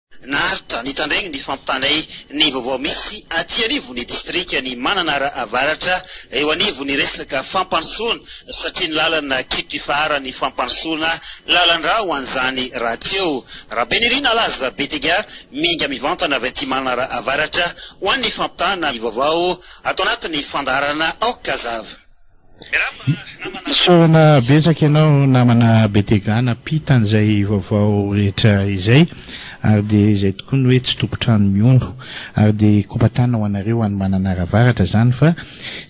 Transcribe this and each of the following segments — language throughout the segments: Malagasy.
Naharitra nitandregny ny fampitanay ny vaovao misy aty anivon'ny distrikan'i Mananara Avaratra eo anivon'ny resaka fampandrosoana satria ny lalana kitro ifaharan'ny fampandrosoana lalan-drà ho an'izany rahateo. Rabenirina Laza Betega minga mivantana avy aty Mananara Avaratra ho an'ny fampitana ny vaovao ato anatin'ny fandaharana Aoka Hazava. Isaorana betsaka ianao namana Betega nampita an'izay vaovao rehetra izay ary dia izay tokoa ny hoe tsy tompon-trano mihono ary dia kopa-tanana ho anareo any Mananara Avaratra izany fa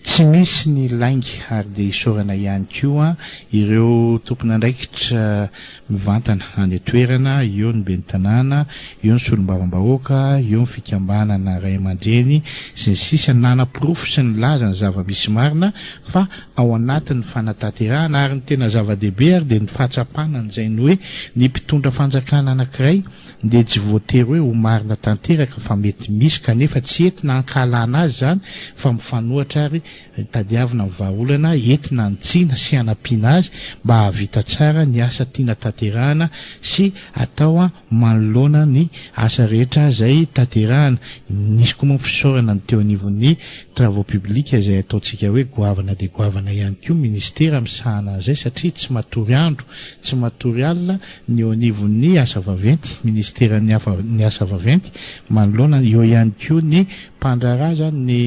tsy misy ny lainga ary dia isaorana ihany koa ireo tompon'andraikitra mivantana any an-toerana, eo ny ben'ny tanàna, eo ny solombavambahoaka, eo ny fikambanana ray aman-dreny, sy ny sisa Nanaporofo sy nilaza ny zava-misy marina fa ao anatin'ny fanatanterahana ary ny tena zava-dehibe ary dia ny fahatsapana an'izay ny hoe ny mpitondra fanjakana anankiray dia tsy voatery hoe ho marina tanteraka fa mety misy kanefa tsy entina hankahalana azy izany fa mifanohatra ary Tadiavina ny vahaolana entina hanitsiana sy hanampiana azy mba hahavita tsara ny asa tiana tanterahana sy atao manoloana ny asa rehetra izay tanterahana. Nisy koa moa ny fisaorana ny teo anivon'ny Travaux publics izay ataontsika hoe goavana dia goavana ihany koa ny minisitera misahana an'izay satria tsy matory andro tsy matory alina ny eo anivon'ny asa vaventy, minisiteran'ny ny asa vaventy manoloana eo ihany koa ny Mpandraharaha izany ny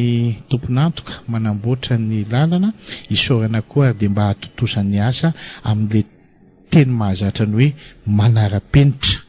tompon'antoka manamboatra ny lalana, isaorana koa ary dia mba hahatontosa ny asa amin'ilay teny mahazatra ny hoe manara-penitra,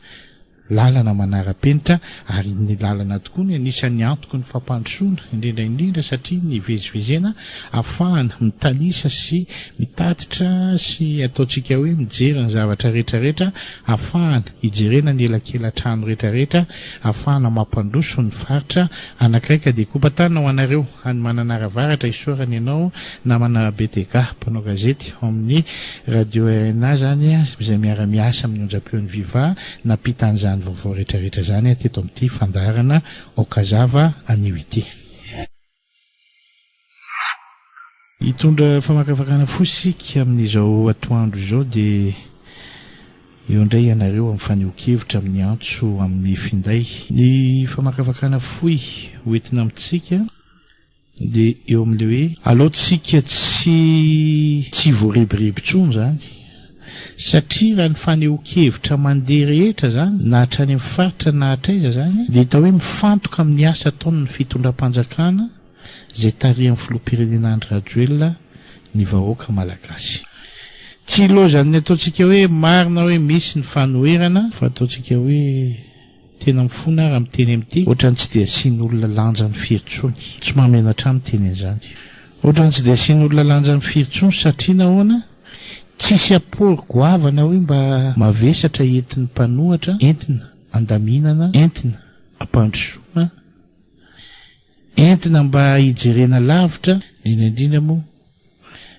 lalana manara-penitra ary ny lalana tokoa no anisan'ny antoky ny fampandrosoana indrindra indrindra satria ny hivezivezena ahafahana mitanisa sy mitatitra sy ataontsika hoe mijery ny zavatra rehetra rehetra Afahana hijerena ny elakela-trano rehetrarehetra afahana mampandroso ny faritra anakiray ka dia kopa-tanana ho anareo any Mananara Avaratra isaorana ianao namana BTK mpanao gazety ao amin'ny radio RNA zany izay miara-miasa amin'ny onjam-peon'ny Viva nampita an'izany vaovao rehetrarehetra izany teto amin'ity fandaharana Aokazava anio ity. Hitondra famakafakana fohy isika amin'izao atoandro izao dia eo indray ianareo amin'ny fanehoan-kevitra amin'ny antso amin'ny finday. Ny famakafakana fohy ho entina amintsika dia eo amin'ilay hoe alao tsika tsy tsy voarebireby intsony izany satria raha ny fanehoan-kevitra mandeha rehetra izany na hatrany amin'ny faritra na hatraiza izany dia hita hoe mifantoka amin'ny asa ataon'ny fitondram-panjakana izay tarihan'ny filoham-pirenena Andry Rajoelina ny vahoaka malagasy. Tsy ilaozan'ny ataontsika hoe marina hoe misy ny fanoherana fa ataontsika hoe tena mifona aho raha miteny amin'ity, ohatran'ny tsy dia asian'olona lanjany firy intsony. Tsy mahamenatra ahy miteny an'izany. Ohatran'ny tsy dia asian'olona lanjany firy intsony satria nahoana? Tsisy apport goavana hoe mba mavesatra entin'ny mpanohatra, entina andaminana, entina ampandrosoana. Entina mba hijerena lavitra, indrindra indrindra moa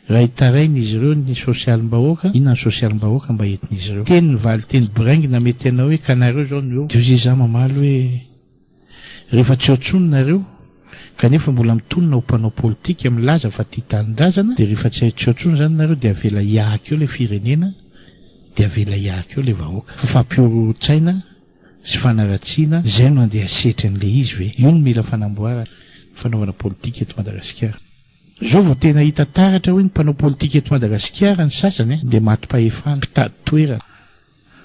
raha hitaraina izy ireo ny sosialim-bahoaka, inona ny sosialim-bahoaka mba entin'izy ireo? Teny ny valinteny boraingina mety hanao hoe ka nareo izao no eo. Dia hoy izaho mamaly hoe rehefa tsy eo intsony nareo kanefa mbola mitonona ho mpanao politika milaza fa tia tanindrazana dia rehefa tsy eo intsony izany nareo dia avela hiahaka eo ilay firenena dia avela hiahaka eo ilay vahoaka. Fa fampihorohoron-tsaina sy fanaratsiana izay no andeha asetry an'ilay izy ve? Io no mila fanamboarana fanaovana politika eto Madagasikara. Izao vao tena hita taratra hoe ny mpanao politika eto Madagasikara ny sasany dia matim-pahefana, mpitady toerana,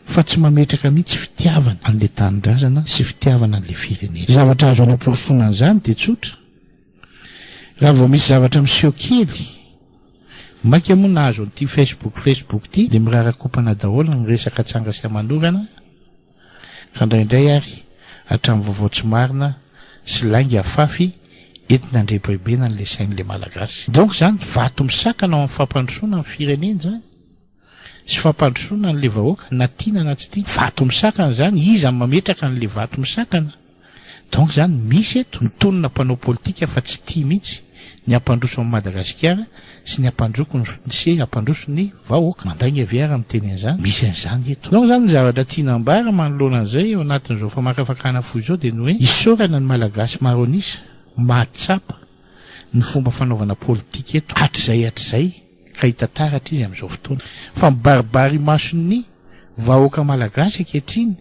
fa tsy mametraka mihitsy fitiavana an'ilay tanindrazana sy fitiavana an'ilay firenena. Zavatra azo anaporofoana an'izany dia tsotra, raha vao misy zavatra miseho kely, maika moa nahazo an'ity Facebook Facebook ity dia mirarakompana daholo ny resaka tsanga sy aman'orana, Ka indraindray ary hatramin'ny vaovao tsy marina sy lainga afafy entina andrebirebena an'ilay sain'ilay Malagasy. Donc izany vato misakana ao amin'ny fampandrosoana ny firenena izany sy fampandrosoana an'ilay vahoaka na tiana na tsy tiana. Vato misakana izany, iza no mametraka an'ilay vato misakana? Donc izany misy eto ny tonona mpanao politika fa tsy tia mihitsy ny hampandroso an'i Madagasikara sy ny hampandroko ny sy hampandroso ny vahoaka. Mandainga ve ary miteny an'izany? Misy an'izany eto. Donc izany ny zavatra tiana ambara manoloana an'izay eo anatin'izao famakafakana fohy izao dia ny hoe isaorana ny Malagasy maro an'isa mahatsapa ny fomba fanaovana politika eto hatrizay hatrizay ka hita taratra izy amin'izao fotoana fa mibaribary imason'ny vahoaka Malagasy ankehitriny.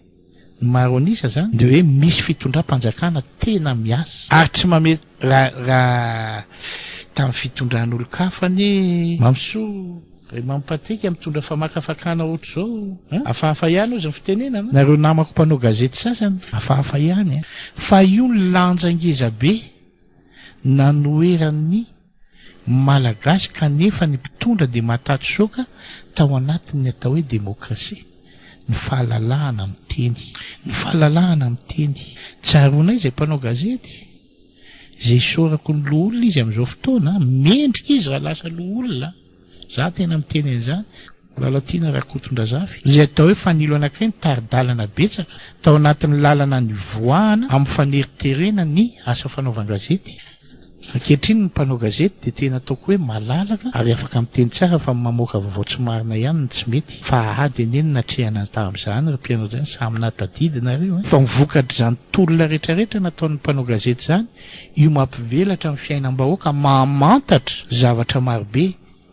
Ny maro an'isa zany dia hoe misy fitondram-panjakana tena miasa ary tsy mame raha raha tamin'ny fitondran'olon-kafa anie Mampisoa ry Mamy Patrick mitondra famakafakana ohatr'izao an! Hafahafa ihany ozy ny fitenenana. Nareo namako mpanao gazety sasany hafahafa ihany an! Fa io ny lanja ngeza be nanoheran'ny Malagasy kanefa ny mpitondra dia matatsoaka tao anatin'ny atao hoe demokrasia, ny fahalalahana miteny. Ny fahalalahana miteny. Tsaroanay izay mpanao gazety, izay isaorako ny loholona izy amin'izao fotoana, mendrika izy raha lasa loholona, za tena miteny an'izany, Lalatiana Rakotondrazafy, izay atao hoe fanilo anankiray nitari-dalana betsaka tao anatin'ny lalana nivoahana amin'ny faneriterena ny asa fanaovan-gazety. Ankehitriny ny mpanao gazety dia tena ataoko hoe malalaka ary afaka miteny tsara fa ny mamoaka vaovao tsy marina ihany no tsy mety. Fa ady anie no natrehana tamin'izany ry mpianao izany, samy nahatadidy nareo e! Fa ny vokatr'izany tolona retraretra nataon'ny mpanao gazety izany, io mampivelatra ny fiainam-bahoaka, mahamantatra zavatra marobe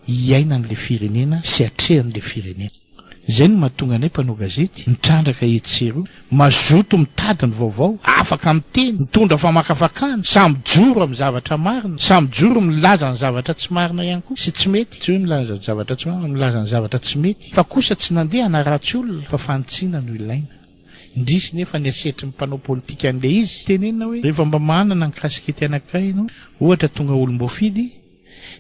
iainan'ilay firenena sy atrehan'ilay firenena. Izay no mahatonga anay mpanao gazety mitrandraka etsy sy eroa, mazoto mitady ny vaovao, afaka miteny, mitondra famakafakana, samy mijoro amin'ny zavatra marina, samy mijoro milaza ny zavatra tsy marina ihany koa sy tsy mety, tsy hoe milaza ny zavatra tsy marina, milaza ny zavatra tsy mety, fa kosa tsy nandeha hanaratsy olona fa fanitsiana no ilaina. Indrisy nefa ny asetrin'ny mpanao politika an'ilay izy, tenenina hoe rehefa mba manana ny kasikety anankiray ianao, ohatra tonga olom-boafidy,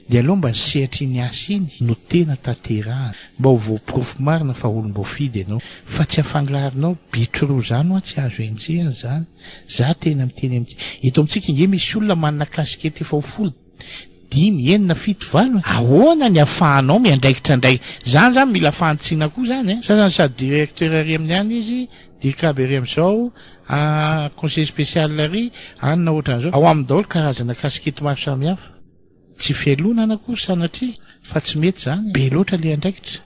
Dia aleo mba ny sehatr'iny asa iny no tena tanterahana, mba ho voaporofo marina fa olom-boafidy ianao, fa tsy afangaronao bitro roa zany hoa tsy azo enjehina zany, za tena miteny amintsika, eto amintsika ange misy olona manana casquette efa ho folo, dimy, enina, fito, valo e, ahoana ny afahanao miandraikitra indray, zany zany mila fahantsiana koa zany e, sasany sady directeur ary amin'ny any izy, dircab ery amin'izao, conseiller spécial ary, anona ohatran'izao, ao aminy daholo karazana casquette maro samihafa. Tsy fialonana akory sanatria fa tsy mety zany e! Be loatra le andraikitra.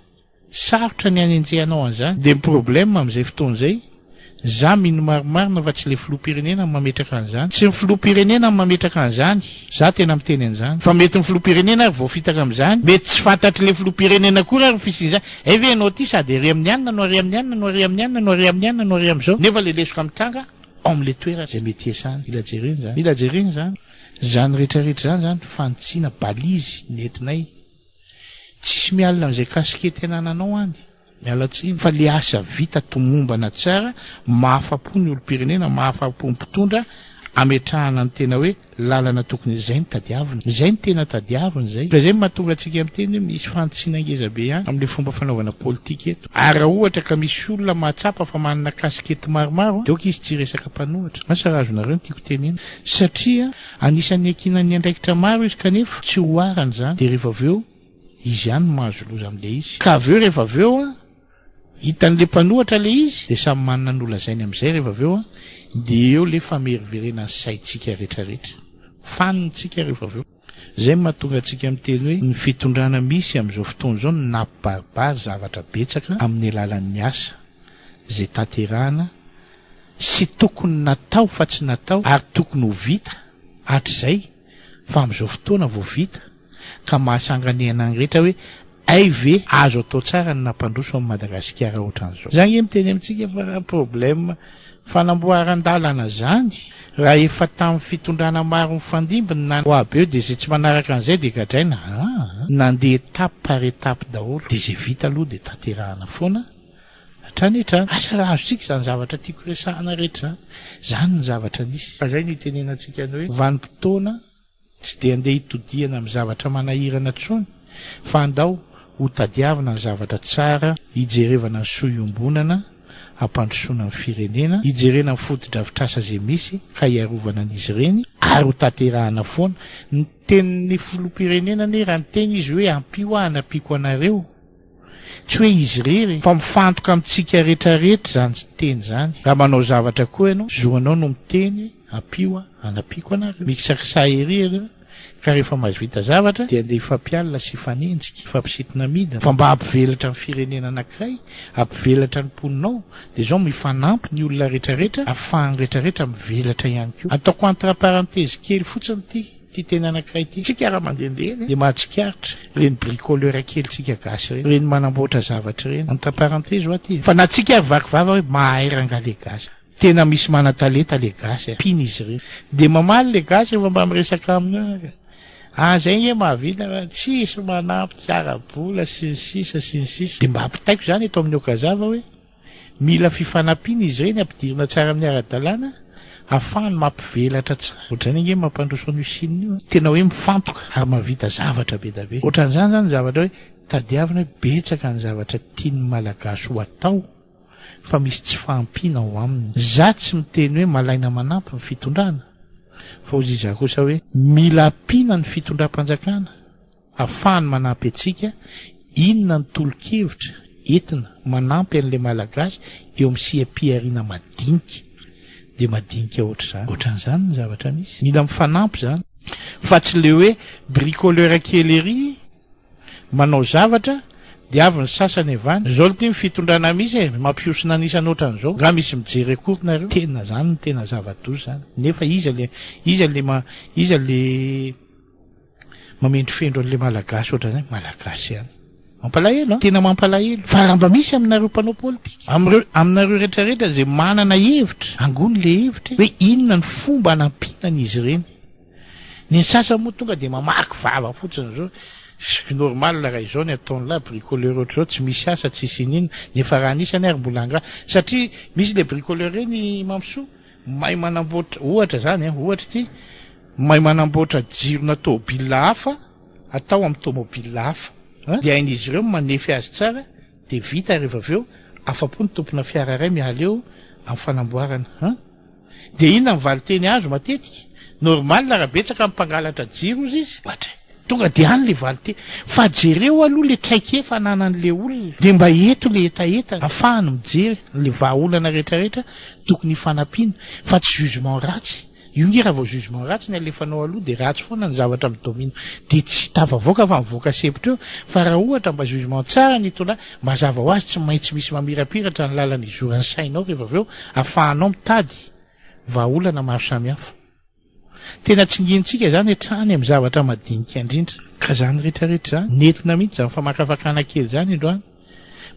Sarotra ny hanenjehanao an'izany. Dia ny problème amin'izay fotoana izay, za mino marimarina fa tsy le filoham-pirenena no mametraka an'izany. Tsy ny filoham-pirenena no mametraka an'izany. Za tena miteny an'izany. Fa mety ny filoham-pirenena ary voafitaka amin'izany. Mety tsy fantatr'le filoham-pirenena akory ary ny fisian'izany. Hay ve ianao ity sady ery amin'ny anona no ary amin'ny anona no ary amin'ny anona no ary amin'ny anona no ary amin'izao. Nefa le lesoka mitranga ao amin'le toerana izay mety hiasana. Mila jerena izany. Mila jerena izany. Izany rehetra rehetra izany izany fanitsiana balise nentinay. Tsisy mialona amin'izay kasikety anananao any. Miala tsiny fa le asa vita tomombana tsara mahafapo ny olom-pirenena, mahafapo ny mpitondra ametrahana ny tena hoe lalana tokony izay no tadiavina. Izay no tena tadiavina izay. Ka izay no mahatonga antsika miteny hoe misy fanitsiana ngeza be ihany amin'ilay fomba fanaovana politika eto. Ary raha ohatra ka misy olona mahatsapa fa manana kasikety maromaro dia aoka izy tsy hiresaka mpanohitra. Asa raha azonareo ny tiako tenena. Satria anisan'ny iankinan'ny andraikitra maro izy kanefa tsy oharana izany dia rehefa avy eo izy ihany no mahazo loza amin'ilay izy. Ka avy eo rehefa avy eo an, hitan'ilay mpanohatra ilay izy dia samy manana ny holazainy amin'izay rehefa avy eo an, dia eo ilay fameriverena ny saintsika rehetrarehetra. Fanina tsika rehefa avy eo. Izay no mahatonga antsika miteny hoe ny fitondrana misy amin'izao fotoana izao no nampibaribary zavatra betsaka amin'ny alalan'ny asa izay tanterahana sy tokony natao fa tsy natao ary tokony ho vita hatrizay fa amin'izao fotoana vao vita ka mahasanganehana ny rehetra hoe hay ve azo atao tsara ny nampandroso an'i Madagasikara ohatran'izao. Za nge miteny amintsika fa raha problème fanamboaran-dalana zany raha efa tamin'ny fitondrana maro nifandimby ny nanoabe eo dia izay tsy manaraka an'izay dia gadraina aa nandeha étape par étape daholo dia izay vita aloha dia tanterahana foana Hatrany hatrany. Asa raha azontsika izany zavatra tiako resahana rehetra izany. Izany ny zavatra nisy. Fa izay no itenenantsika ny hoe vanim-potoana tsy dia andeha hitodihana amin'ny zavatra manahirana intsony fa andao hotadiavina ny zavatra tsara hijerevana ny soa iombonana hampandrosoana ny firenena, hijerena ny fotodrafitrasa izay misy ka hiarovana an'izy ireny ary hotanterahana foana. Ny tenin'ny filoham-pirenena anie raha niteny izy hoe ampio aho hanampiako anareo. Tsy hoe izy irery fa mifantoka amintsika retraretra izany teny izany. Raha manao zavatra koa ianao, zo anao no miteny ampio aho, anampiako anareo. Mikisakisaha ery ianareo ka rehefa mahavita zavatra dia andeha hifampialona sy hifanenjika, hifampisintona midina. Fa mba hampivelatra ny firenena anankiray, hampivelatra ny mponina ao dia izao mifanampy ny olona retraretra ahafahan'ny retraretra mivelatra ihany koa. Ataoko entre parenthèse kely fotsiny ity. Ity teny anankiray ity. Tsika raha mandehandeha eny dia mahatsikaritra ireny bricoleur kely tsika gasy ireny, ireny manamboatra zavatra ireny. Entre parenthèse hoa ity e. Fa na tsika ary vaky vava hoe mahay rangaha le gasy. Tena misy manan-talenta le gasy a. Mpino izy ireny. Dia mamaly le gasy rehefa mba miresaka aminy hoe ah zay nge mahavita fa tsisy manampy, tsy ara-bola sy ny sisa sy ny sisa. Dia mba ampitaiko izany eto amin'ny Okazava hoe. Mila fifanampiana izy ireny ampidirina tsara amin'ny ara-dalàna ahafahany mampivelatra tsara. Ohatr'izany ange mampandroso an'io Chine io a. Tena hoe mifantoka ary mahavita zavatra be da be. Ohatran'izany izany ny zavatra hoe tadiavina hoe betsaka ny zavatra tian'ny Malagasy ho atao fa misy tsy fahampiana ao aminy. Za tsy miteny hoe malaina manampy ny fitondrana fa hozy izaho kosa hoe mila ampiana ny fitondram-panjakana. Afahany manampy antsika inona ny tolo-kevitra entina manampy an'ilay Malagasy eo amin'ny seha-pihariana madinika dia madinika ohatr'izany. Ohatran'izany ny zavatra misy. Mila mifanampy izany fa tsy ilay hoe bricoleur kely ery manao zavatra dia avy ny sasany avy any. Izao ity ny fitondrana misy e, mampihosina an'isany ohatran'izao. Angaha misy mijery akory nareo? Tena izany no tena zava-doza izany. Nefa iza ilay iza ilay iza ilay Mamendrofendro an'ilay Malagasy ohatran'izay, Malagasy ihany. Mampalahelo an! Tena mampalahelo. Fa raha mba misy aminareo mpanao politika, amin'ireo, aminareo rehetrarehetra izay manana hevitra, angony ilay hevitra e, hoe inona ny fomba hanampiana an'izy ireny. Ny sasany moa tonga dia mamaky vava fotsiny izao, c'est normal raha izao ny ataon'lah, bricoleur ohatr'izao, tsy misy asa, tsisy ininona, nefa raha anisany ary mbola angaha, satria misy ilay bricoleur ireny Mampisoa, Mahay manamboatra, ohatra izany an, ohatra ity, mahay manamboatra jirona tômôbila hafa atao amin'ny tômôbila hafa. Dia hain'izy ireo ny manefy azy tsara dia vita rehefa avy eo afa-po ny tompona fiara iray miala eo amin'ny fanamboarana. An? Dia inona ny valinteny azo matetika? Normal raha betsaka ny mpangalatra jiro hozy izy. Ohatra e. Tonga dia any le valinteny. Fa jereo aloha le traikefa ananan'le olona. Dia mba eto le hetaheta afahany mijery le vahaolana rehetrarehetra tokony hifanampiana fa tsy jugement ratsy. Io nge raha vao jugement ratsy ny alefanao aloha dia ratsy foana ny zavatra mi-domine. Dia tsy tafavoaka fa mivoaka sempotra eo. Fa raha ohatra mba jugement tsara ny hitondra, mazava ho azy tsy maintsy misy mamirapiratra ny lalana izoran'ny sainao rehefa avy eo afahanao mitady vahaolana maro samihafa. Tena tsingintsika izany hatrany amin'ny zavatra madinika indrindra. Ka izany rehetra rehetra izany, nentina mihitsy izany famakafakana kely izany androany,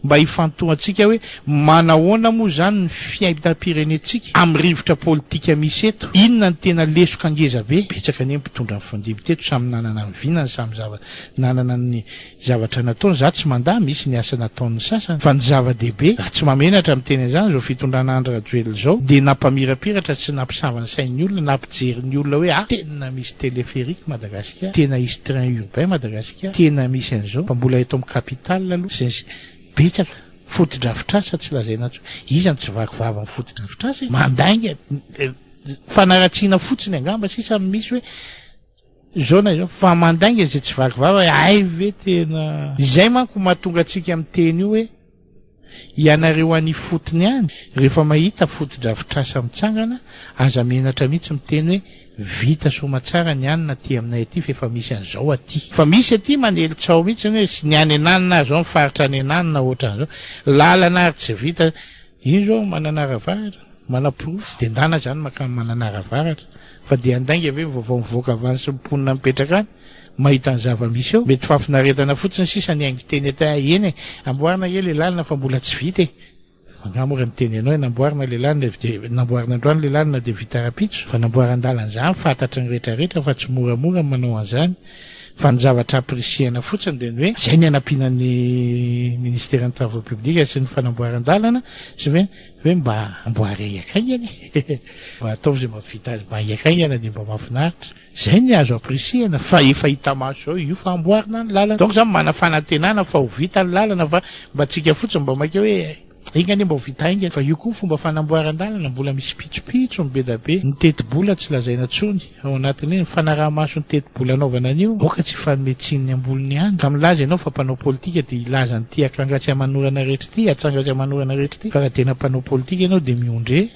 mba hifantohantsika hoe manahoana moa izany ny fiainam-pirenentsika amin'ny rivotra politika misy eto? Inona no tena lesoka ngeza be? Betsaka anie ny mpitondra nifandimby teto, samy nanana ny vinany, samy zava nanana ny Zavatra nataony, za tsy mandà misy ny asa nataon'ny sasany, fa ny zava-dehibe, raha tsy mahamenatra miteny an'izany izao fitondrana Andry Rajoelina izao, dia nampamirapiratra sy nampisava ny sain'ny olona, nampijery ny olona hoe ah, tena misy téléphérique Madagasikara, tena hisy train urbain Madagasikara, tena misy an'izao, fa mbola eto amin'ny capitale aloha, sy ny sisa Betsaka, fotodrafitrasa tsy lazaina intsony, iza no tsy vaky vava amin'ny fotodrafitrasa e? Mandainga, fanaratsiana fotsiny angamba sisa no misy hoe, Izao na izao, fa mandainga izay tsy vaky vava hoe hay ve tena. Izay manko mahatonga antsika miteny io hoe ianareo any ifotony any rehefa mahita fotodrafitrasa mitsangana aza menatra mihitsy miteny hoe vita soamatsara ny anona aty aminay aty fa efa misy an'izao aty. Fa misy aty manely tsaho mihitsy hoe sy ny any ananona ary izao ny faritra any ananona ohatran'izao lalana ary tsy vita Io zao Mananara Avaratra, manaporofo, dia ndana zany makany Mananara Avaratra, fa dia handainga ve ny vaovao mivoaka avy any sy ny mponina mipetraka any, mahita ny zava-misy eo? Mety fahafinaretana fotsiny sisa ny haingo teny eto hoe eny e, amboarina ange le lalana fa mbola tsy vita e! Angaha moa raha miteny ianao hoe namboarina le lalana dia namboarina androany le lalana dia vita rahampitso? Fa namboaran-dalana izany fantatry ny rehetrarehetra fa tsy moramora ny manao an'izany. Fa ny zavatra ampirisihana fotsiny dia ny hoe izay ny hanampiana ny ministeran'ny travaux publics sy ny fanamboaran-dalana sy ny hoe hoe mba amboary haingankaingana e! mba ataovy izay mahavita azy mba haingankaingana dia mba mahafinaritra. Izay ny azo ampirisihana fa efa hita maso izao io fa amboarina ny lalana. Donc izany manana fanantenana fa ho vita ny lalana fa mba tsika fotsiny mba maika hoe Enga anie mba ho vita haingana fa io koa ny fomba fanamboaran-dalana mbola misy pitsopitsony be da be. Ny tetibola tsy lazaina tsony ao anatin'io, ny fanaraha-maso ny tetibola anaovana an'io, aoka tsy hifanome tsiny ny ambolony ihany. Raha milaza ianao fa mpanao politika dia hilaza an'ity akanga tsy aman'orana rehetra ity, atsanga tsy aman'orana rehetra ity, fa raha tena mpanao politika ianao dia miondreha,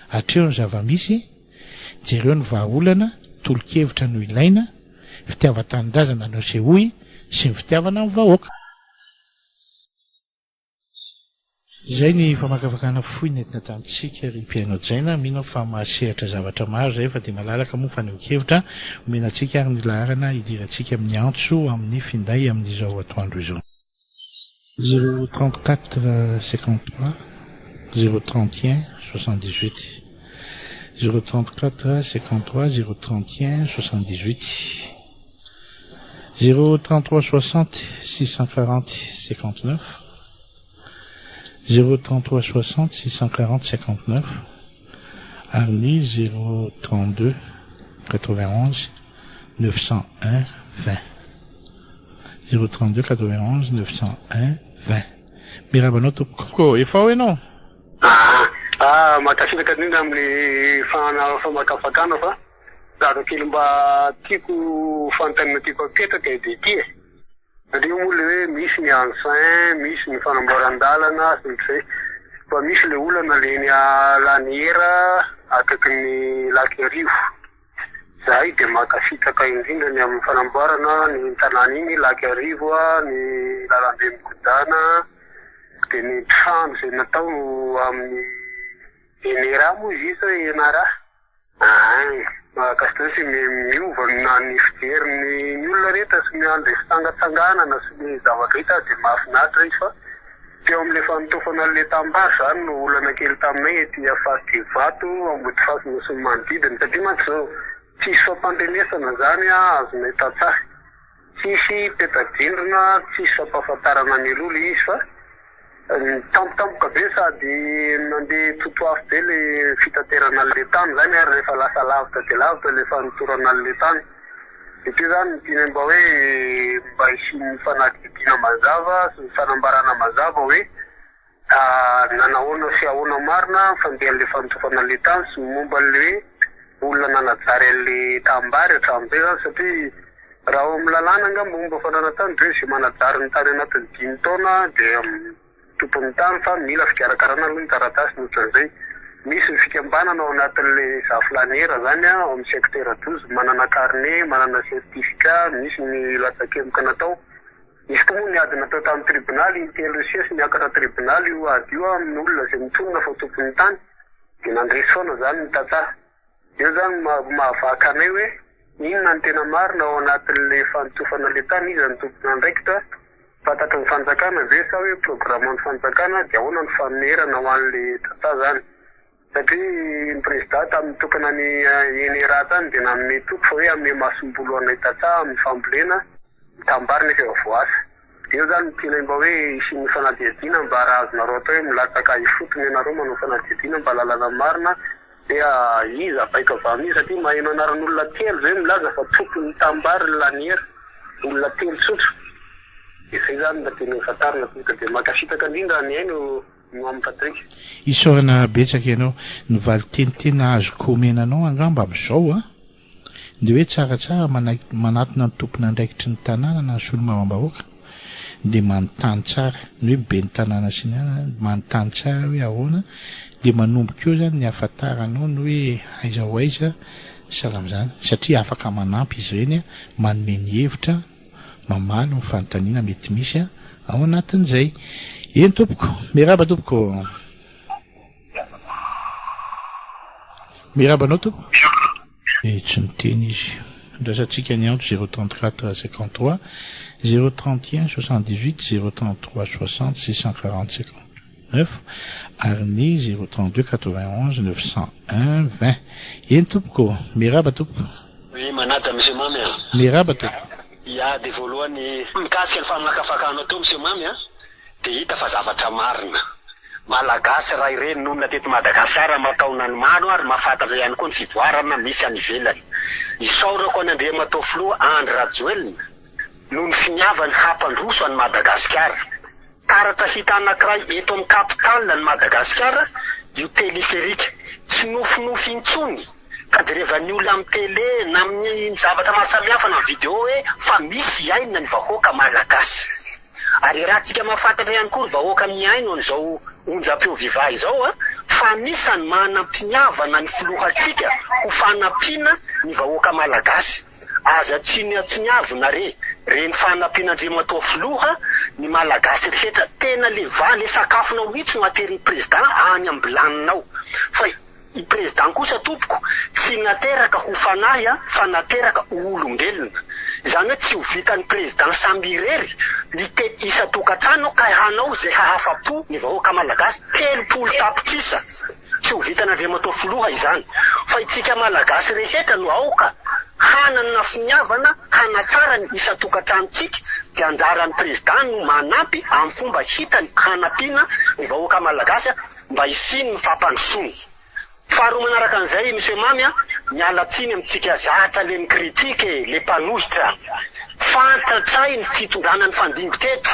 atreho ny zava-misy, jereo ny vahaolana, tolo-kevitra no ilaina, fitiavan-tanindrazana no asehoy sy ny fitiavana ny vahoaka. Izay ny famakafakana fohy nentina tamintsika ry mpihaino hajaina. Mino aho fa mahasehatra zavatra maro izay fa dia malalaka moa fanehoan-kevitra. Omena antsika ary ny laharana hidirantsika amin'ny antso amin'ny finday amin'izao atoandro izao. 0 34 53 0 31 78 0 34 53 0 31 78 0 33 60 640 59 0 33 60 640 59 ary ny 0 32 91 901 20 0 32 91 901 20. Miarahaba anao tompoko. Ko efa ao ianao? Ah, mankasitraka indrindra amin'ny famakafakana fa zavatra kely mba tiako fanontaniana tiako apetraka dia ity e. Satria moa le hoe misy ny engin, misy ny fanamboaran-dalana sy ny izay. Fa misy le olana le eny Laniera akaikin'ny Lac Iarivo. Zahay dia mankasitraka indrindra ny amin'ny fanamboarana ny tanàna iny, Lac Iarivo, ny lalambe migodàna, dia ny trano izay natao amin'ny Enera moa izy io sa Enara? Ay, mahakasika izay sy miova na ny fijerin'ny ny olona rehetra sy ny an'ilay fitsangatsanganana sy ny zavatra hita dia mahafinaritra izy fa teo amin'ilay fanotofana an'ilay tanimbary izany no olana kely taminay ety faritra Ivato, Ambodifasina sy ny manodidina satria mantsy izao tsisy fampandrenesana izany azonay tantsaha, tsisy peta-drindrina, tsisy fampahafantarana mialoha ilay izy fa Tampotampoka be sady nandeha totoafo be le fitaterana an'le tany zany ary rehefa lasa lavitra dia lavitra le fanotorana an'le tany. Dia teo zany no tianay mba hoe mba hisian'ny fanadihadiana mazava sy ny fanambarana mazava hoe nanahoana sy ahoana marina ny fandehan'le fanotofana an'le tany sy ny momba an'le hoe olona nanajary an'le tanimbary hatramin'izay zany satria Raha ao amin'ny lalàna angamba momba fananan-tany dia hoe izay manajary ny tany anatin'ny dimy taona dia tompon'ny tany fa mila fikarakarana aloha ny taratasy ny ohatran'izay. Misy ny fikambanana ao anatin'ilay Zafy-Laniera izany ao amin'ny secteur 12 manana carnet, manana certificat, misy ny latsakemboka natao. Nisy koa moa ny ady natao tamin'ny tribonaly, intelo nisesy niakatra tribonaly io ady io amin'olona izay mitonona fa tompon'ny tany dia nandresy foana izany ny tantsaha. Eo zany mahavaky anay hoe inona no tena marina ao anatin'le fanotofana le tany, iza no tompon'andraikitra, fantatry ny fanjakana ve sa hoe programan'ny fanjakana, dia ahoana ny fanonerana ho an'le tantsaha zany. Satria ny prezida tamin'ny nitokana ny ENRA tany dia nanome toky fa hoe hanome masomboly ho anay tantsaha amin'ny fambolena ny tanimbary nefa efa voaasa. Eo zany no tianay mba hoe hisian'ny fanadihadiana mba raha azonareo atao hoe milatsaka ifotony ianareo manao fanadihadiana mba ahalalana ny marina Dia iza baiko avy amin'iza satria maheno anaran'olona telo zay milaza fa tompon'ny tanimbary ny laniera, olona telo tsotra. Dia zay zany mba tiana ho fantarina tompoko. Dia mankasitraka indrindra nihaino Mamy Patrick. Isaorana betsaka ianao. Ny valinteny tena azoko omena anao angamba amin'izao an, dia hoe tsaratsara manatona ny tompon'andraikitry ny tanàna na ny solombavambahoaka dia manontany tsara, ny hoe ben'ny tanàna sy ny anana, manontany tsara hoe ahoana dia manomboka eo izany ny ahafantaranao ny hoe aiza ho aiza sahala amin'izany satria afaka manampy izy ireny manome ny hevitra mamaly ny fanontaniana mety misy ao anatin'izay. Eny tompoko, miarahaba tompoko. Miarahaba anao tompoko. Eh, tsy miteny izy. Andrasantsika ny antso 034 53 031 78 033 60 640 59 ary ny 032 91 901 20. Eny tompoko, miarahaba tompoko. Oui, manaja Monsieur Mamy a. Miarahaba tompoko. Ya, dia voalohany mikasika ny famakafakana teo Monsieur Mamy a, dia hita fa zavatra marina. Malagasy ray reny nonina teto Madagasikara aman-taonany maro ary mahafantatra ihany koa ny fivoarana misy any ivelany. Isaorako an' Andriamatoa Filoha Andry Rajoelina noho ny finiavany hampandroso an'i Madagasikara. Taratra hita anankiray eto amin'ny capitale an'i Madagasikara io téléphérique. Tsy nofinofy intsony ka jerevan'ny olona amin'ny télé na amin'ny zavatra maro samihafa na vidéo hoe fa misy iainana ny vahoaka malagasy. Ary iarahantsika mahafantatra ihany koa ry vahoaka mihaino an'izao onjam-peo viva izao fa anisany manam-piniavana ny filohantsika ho fanampiana ny vahoaka malagasy. Aza tsinotsiniavina re. Reny fanampian'Andriamatoa Filoha ny Malagasy rehetra tena le va le sakafonao mihitsy no aterin'ny Président any ambilaninao fa i Président kosa tompoko tsy nateraka ho fanahy a fa nateraka ho olombelona izany hoe tsy ho vitan'ny Président samy irery ny tety isan-tokantrano ka hanao izay hahafa-po ny vahoaka Malagasy 30 tapitrisa tsy ho vitan'Andriamatoa Filoha izany fa itsika Malagasy rehetra no aoka hanana finiavana hanatsara ny isan-tokantranontsika dia anjaran'ny Président no manampy amin'ny fomba hitany hanampiana ny vahoaka Malagasy mba hisian'ny fampandrosoana. Faharoa manaraka an'izay Monsieur Mamy a, miala tsiny amintsika zatra le mi-critique e, le mpanohitra. Fantatray ny fitondrana nifandimby teto.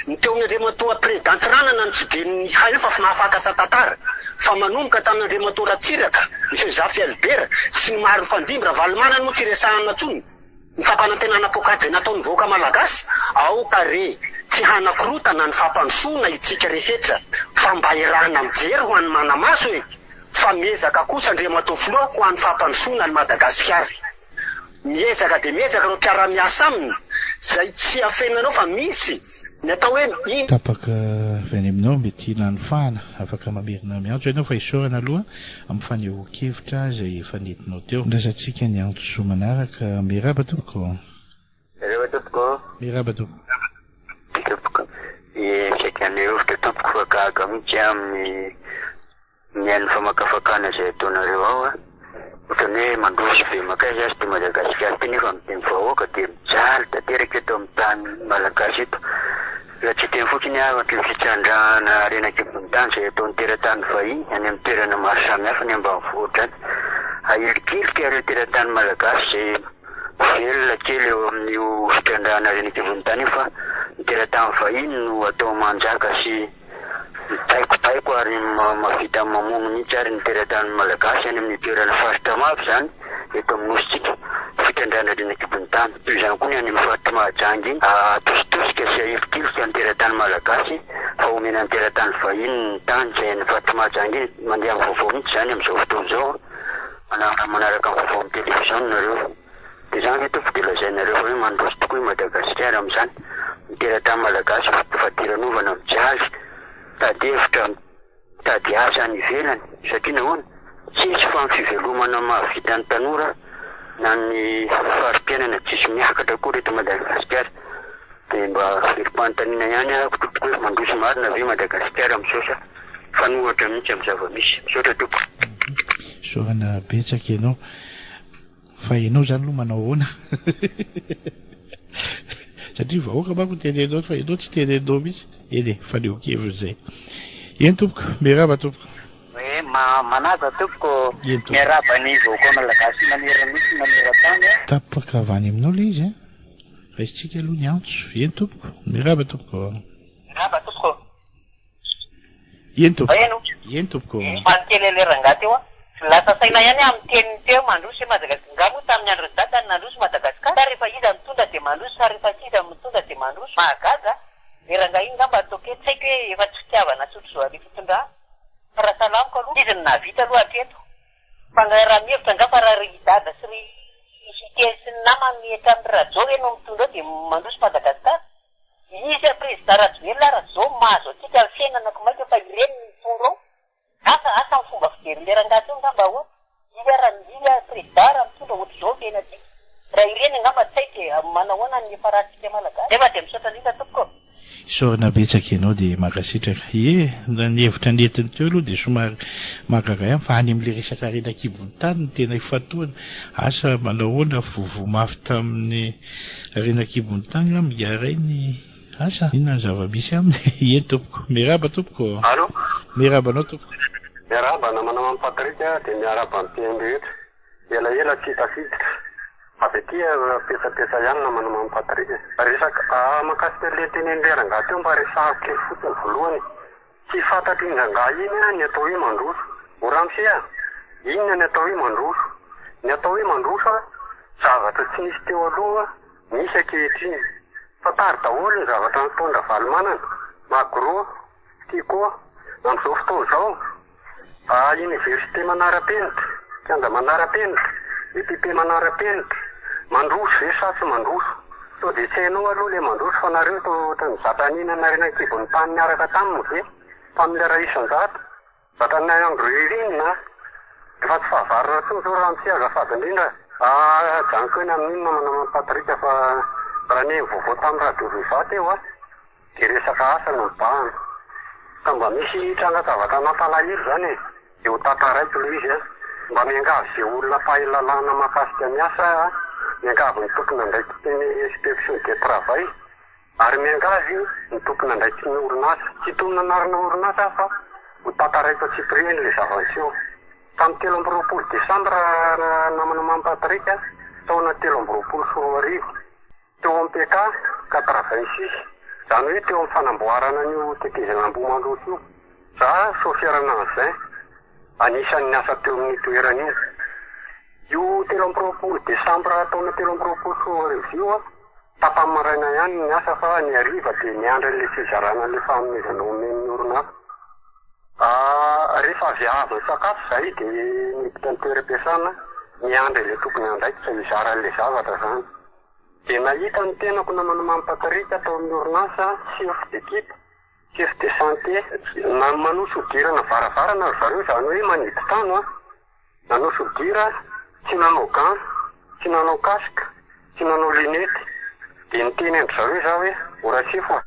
Ny teo amin'ny Andriamatoa Président Tsiranana no tsy dia nihaino fa mahafantatra tantara. Fa manomboka tamin'Andriamatoa Ratsiraka, Monsieur Zafy Albert, sy ny maro nifandimby, Ravalomanana moa tsy resahana intsony. Ny fampanantenana poakaty izay nataon'ny vahoaka Malagasy, aoka re tsy hanakorotana ny fampandrosoana itsika rehetra fa mba erahana mijery ho an'ny manamaso e! Fa miezaka kosa Andriamatoa Filoha ho an'ny fampandrosoana an'i Madagasikara. Miezaka dia miezaka ireo mpiara-miasa aminy izay tsy afenina anao fa misy ny atao hoe in. Tapaka avy any aminao, mety lany fahana, afaka mamerina miantso ianao fa isaorana aloha amin'ny fanehoan-kevitra izay efa nentinao teo. Andrasantsika ny antso manaraka. Miarahaba tompoko. Miarahaba tompoko. Miarahaba tompoko. Tompoko. Ie, saika haneho hevitra tompoko fa gaga mihitsy aho amin'ny mihaino ny famakafakana izay ataonareo ao a. Ohatran'ny hoe mandroso be mankaiza aza ity Madagasikara ity nefa ny vahoaka dia mijaly tanteraka eto amin'ny tany malagasy eto. Raha tsy hiteny fotsiny aho fa ny fitrandrahana harena an-kibon'ny tany izay ataon'ny teratany vahiny any amin'ny toerana maro samihafa any ambanivohitra any. Ahilikilika ireo teratany malagasy izay velona kely eo amin'io fitrandrahana harena an-kibon'ny tany io fa ny teratany vahiny no atao manjaka sy Mibaikobaiko ary mahavita mamono mihitsy ary ny teratany malagasy any amin'ny toerana faritra maro izany eto amin'ny nosintsika, fitrandrahana harena an-kibon'ny tany. Toy izany koa ny any amin'ny faritr'i Mahajanga iny, atositosika sy ahilikilika ny teratany malagasy fa omena ny teratany vahiny ny tany izay any faritr'i Mahajanga iny. Mandeha amin'ny vaovao mihitsy izany amin'izao fotoana izao, manaraka ny vaovao amin'ny televiziona nareo. Dia izany ve tompoko dia lazainareo fa hoe mandroso tokoa i Madagasikara amin'izany? Ny teratany malagasy fadiranovana mijaly, mitady hevitra, mitady asa any ivelany satria nahoana? Tsisy fa ny fivelomana mahavita ny tanora na ny fari-piainana tsisy miakatra akory eto Madagasikara. Dia mba velom-panontaniana ihany aho tompoko hoe mandroso marina ve Madagasikara amin'izao sa fanohatra mihitsy amin'ny zava-misy? Misaotra tompoko. Isaorana betsaka ianao. Fa ianao izany aloha manao ahoana? Satria vahoaka manko no teneninao fa ianao tsy teneninao mihitsy. Eny e, fanehoan-kevitra izay. Eny tompoko, miarahaba tompoko. Hoe manaja tompoko, Eny tompoko. miarahaba ny vahoaka malagasy manerana nosy maneran-tany. Tapaka avy any aminao ilay izy an. Raisintsika aloha ny antso. Eny tompoko, miarahaba tompoko. Miarahaba tompoko. Eny tompoko. Heno. Eny tompoko. Faly kely ilay rangahy teo an. Lasa saina ihany aho amin'ny teniny teo mandroso i Madagasikara. Nga moa tamin'ny andron'i Dada no nandroso Madagasikara? Sa rehefa iza mitondra dia mandroso sa rehefa tsy iza mitondra dia mandroso? Mahagaga a! Ilay rangahy iny ngamba ataoko hoe tsy haiko hoe efa tsy fitiavana tsotr'izao an'ilay fitondrana. Fa raha salamiko aloha, izy no nahavita aloha hatreto. Fa nga raha mihevitra nga fa raha ry Dada sy ry Siteny sy ny namany hatramin'ny Rajao ve no mitondra eo dia mandroso Madagasikara? Izy a Prezida Rajoelina ary zao mahazo antsika ny fiainana ko maika fa ireny no mitondra ao. Asa asa ny fomba fijery le rangahy teo angamba ahoana? Izy ara izy a Prezida raha mitondra ohatr'izao ny fiainantsika. Raha ireny angamba tsy haiko e, manahoana ny niafarantsika Malagasy. Nefa dia misaotra indrindra tompoko ô. Isaorana betsaka ianao dia mankasitraka. Ie, raha ny hevitra nentiny teo aloha dia somary mahagaga ihany fa any amin'ilay resaka harena an-kibon'ny tany no tena ifantohana. Asa manao ahoana vovo mafy tamin'ny Harena an-kibon'ny tany angamba ingahy ny asa? Inona ny zava-misy aminy? Eny tompoko. Miarahaba tompoko ô. Allô? Miarahaba anao tompoko. Miarahaba namana Mamy Patrick a, dia miarahaba ny mpihaino rehetra. Elaela tsy tafiditra. Avy aty petsapetsa ihany namana Mamy Patrick e. Resaka, mahakasika an'ilay tenenin'ilay rangahy teo mba resahako kely fotsiny voalohany e. Tsy fantatr'iny rangahy iny ny atao hoe mandroso. O ramose a! Inona ny atao hoe mandroso? Ny atao hoe mandroso a, zavatra tsy nisy teo aloha, misy ankehitriny. Fantaro daholo ny zavatra nataon-dRavalomanana, Magro, Tiko. Amin'izao fotoana izao, a Université manara-penitra, kianja manara-penitra, EPP manara-penitra, mandroso ve sa tsy mandroso? Sao dia tsy hainao aloha ilay mandroso fa nareo toa ohatran'ny zatra nihinana harena an-kibon'ny tany niaraka taminy ve? Tamin'ilay iray isan-jato? Zatra ny andro ririnina a! Efa tsy fahavaratra intsony izao ramose azafady indrindra a! Ajanoko eny amin'iny namana Mamy Patrick fa raha ny vaovao tamin'ny radio Viva teo a! Dia resaka asa no mibahana. Ka mba misy tranga-javatra nampalahelo izany e! Dia ho tantaraiko ilay izy an! Mba miangavy izay olona mpahay lalàna mahakasika ny asa aho an! Miangavy ny tompon'andraikitry ny inspection de travail ary miangavy ny tompon'andraikitry ny orinasa. Tsy hitonona anarana orinasa aho fa ho tantaraiko antsipiriany ilay zava-niseho. Tamin'ny 23 desambra namana Mamy Patrick, taona 2023. Teo amin'ny PK 86, izany hoe teo amin'ny fanamboarana an'io tetezana Ambohimandroso io. Za sôferana engin, anisan'ny niasa teo amin'io toerana io. Io 23 desambra taona 2023 io, tapany maraina ihany no niasa fa ny hariva dia niandry an'ilay fizarana an'ilay fanomezana omen'ny orinasa. Rehefa avy avy nisakafo izahay dia niditra ny toeram-piasana niandry an'ilay tompon'andraikitra hizara an'ilay zavatra izany. Dia nahita ny tenako namana Mamy Patrick tao amin'ny orinasa chef d'équipe, chef de chantier. Manao sodirana varavarana ry zareo, izany hoe manidy trano an. Nanao soudure, tsy nanao gants, tsy nanao casque, tsy nanao lunette. Dia niteny an-dry zareo izaho hoe, o Rasefo a,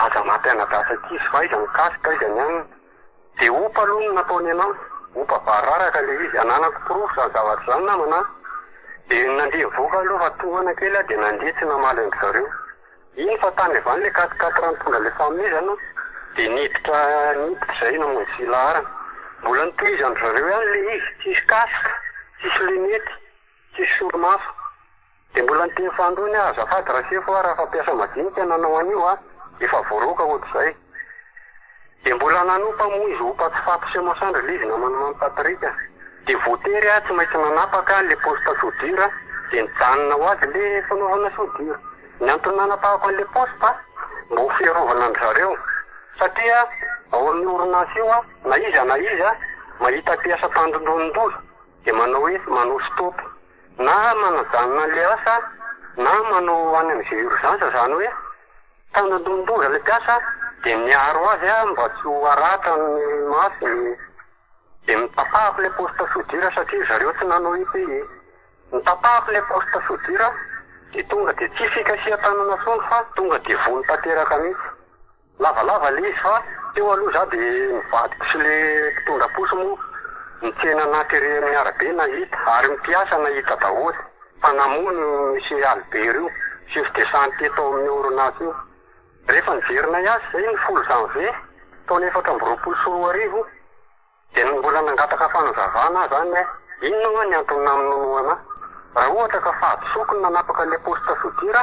aza mampianadahy ankizy fa aiza ny casque, aiza ny anona. Dia opa aloha no nataony anah, opa bararaka ilay izy, ananako porofo izany zavatra izany namana a. Dia nandeha nivoaka aloha fa tohana kely aho dia nandeha tsy namaly an-dry zareo. Iny fa tany avy any ilay quatre quatre nitondra ilay fanomezana dia niditra niditra izay namonjy filaharana. Mbola notohizan-dry zareo ihany ilay izy, tsisy casque, tsisy lunette, tsisy solomaso. Dia mbola niteny fahandroany aho, azafady Rasefo a, raha fa mpiasa madinika nanao an'io a, efa voaroaka ohatr'izay. Dia mbola nanompa moa izy ompa tsy faty sy masandry ilay izy naman'i Mamy Patrick. Dia voatery aho tsy maintsy nanapaka ilay poste soudure dia nijanona ho azy ilay fanaovana soudure. Ny antony nanapahako an'ilay poste mba ho fiarovana an-dry zareo satria ao amin'io orinasa io na iza na iza mahita mpiasa tandindonin-doza dia manao hoe manao stop na manajanona an'ilay asa na manao any amin'izay urgence izany hoe Tandindomin-doza ilay mpiasa dia niaro azy aho mba tsy ho haratra ny masony dia notapahako ilay poste soudure satria ry zareo tsy nanao EPI. Notapahako ilay poste soudure dia tonga dia tsy fikasihan-tanana intsony fa tonga dia vono tanteraka mihitsy. Lavalava ilay izy fa teo aloha izaho dia ny vadiko sy ilay mpitondra posy moa nitsena anaty ery amin'ny arabe nahita ary ny mpiasa nahita daholo. Fa namono io Monsieur Albert io, chef de chantier tao amin'io orinasa io. Rehefa niverina hiasa izay ny folo janvier taona 2024 dia mbola nangataka fanazavana aho izany hoe inona hoa ny antony namonoana anah. Raha ohatra ka fahadisoako ny nanapaka ilay poste soudure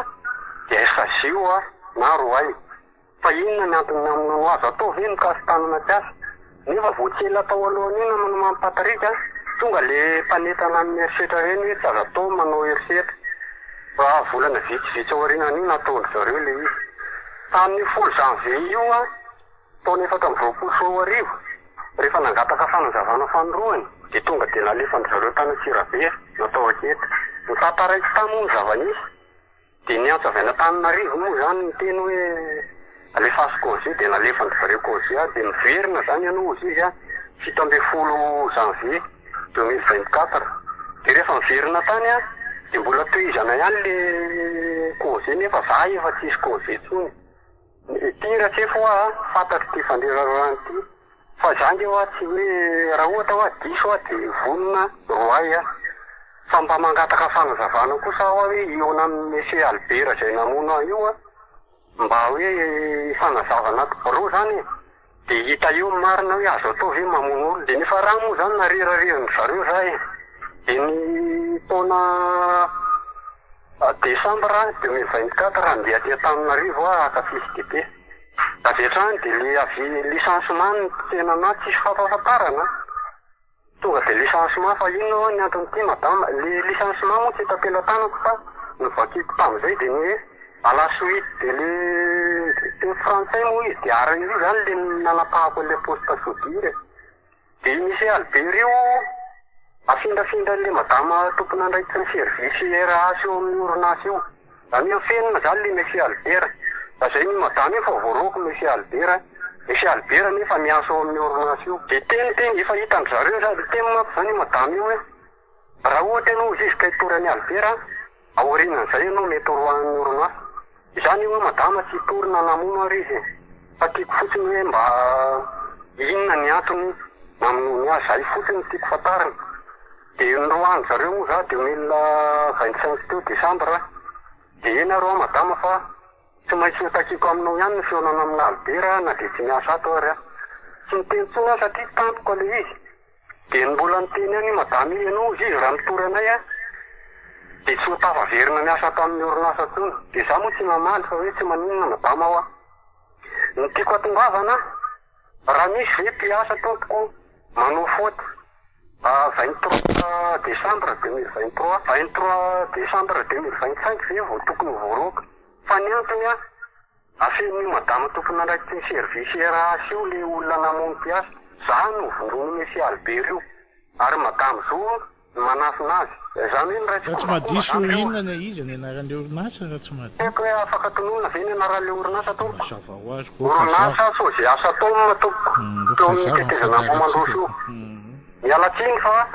dia sazio aho na roahy. Fa inona ny antony namonoana azy? Atao ve mikasi-tanana tsy asa? Nefa vao tsy ela tao alohan'io namana Mamy Patrick a, tonga le mpanentana amin'ny herisetra ireny hoe tsy azo atao manao herisetra. Fa volana vitsivitsy aorianan'io nataon-dry zareo ilay izy. Tamin'io folo janvier io a, taona 2024, rehefa nangataka fanazavana fanindroany dia tonga dia nalefan-dry zareo tany Antsirabe natao ankety. Notantaraiko tany moa ny zava-nisy. Dia niantso avy any Antananarivo moa izany niteny hoe alefaso congé dia nalefan-dry zareo congé aho dia miverina izany ianao hozy izy an, 17 janvier 2024. Dia rehefa niverina tany aho dia mbola tohizana ihany le congé nefa za efa tsisy congé intsony. Ity Ratsefo hoa a, fantatro ity fandrerararana ity fa za nge hoa tsy hoe raha ohatra hoa diso aho dia vonona roahy aho. Fa mba mangataka fanazavana kosa aho hoe hihaona amin'i Monsieur Albert izay namono ahy io aho mba hoe hifanazava anaty birao zany e. Dia hita eo ny marina hoe azo atao ve mamono olona. Dia nefa raha moa zany narirarerin-dry zareo za e. Dia ny taona décembre 2024 handeha aty Antananarivo aho haka fiche de paie. Avy hatrany dia le avy licenciement no tena anah tsisy fampahafantarana. Tonga dia licenciement fa inona hoa ny anton'ity madama? Le licenciement moa tsy eto am-pelatanako fa novakiko tamin'izay dia ny hoe à la suite de le teny frantsay moa izy dia ary io izany le nanapahako an'ilay poste soudure e. Dia i Monsieur Albert io afindrafindran'ilay madama tompon'andraikitry ny service RH eo amin'ny orinasa io. Zany hoe afenina zany le Monsieur Albert. Lazain'io madama io fa voaroaka Monsieur Albert. Monsieur Albert nefa miasa ao amin'ny orinasa io. De teny teny efa hitan-dry zareo sady teny manko zany io madama io hoe raha ohatra ianao hozy izy ka hitory an'i Albert an, aorianan'izay ianao mety ho roahan'ny orinasa. Izany io hoe madama tsy hitory na namono ary izy e. Fa tiako fotsiny hoe mba inona ny antony namonoany azy. Zay fotsiny no tiako fantarina. Dia noroahan-dry zareo moa za 2025 teo décembre. Dia eny ary hoa madama fa tsy maintsy hotakiako aminao ihany ny fihaonana amin'i Albert na dia tsy miasa ato ary aho. Tsy niteny intsony aho satria tampoka ilay izy. Dia ny mbola niteny ihany io madama io, ianao hozy izy raha mitory anay an, dia tsy ho tafaverina miasa ato amin'ny orinasa intsony. Dia za moa tsy namaly fa hoe tsy maninona madama hoa. Ny tiako hatongavana, raha misy ve mpiasa tompoko manao faute 23 décembre 2023, 23 décembre 2025 ve vao tokony ho voaroaka? Fa ny antony an, afenin'io madama tompon'andraikitry ny service RH io le olona namono mpiasa, za no vonoin'i Monsieur Albert io, ary madame Zo no manafina azy. Izany hoe ny Raha tsy mahadiso inona ny iza ny anaran'ilay orinasa raha tsy mahadiso. Tsy haiko hoe afaka tononina ve ny anaran'ilay orinasa tompoko? Mazava ho azy koa ka Orinasa Sogea Satom tompoko, teo amin'ny tetezana Ambohimandroso io. Miala tsiny fa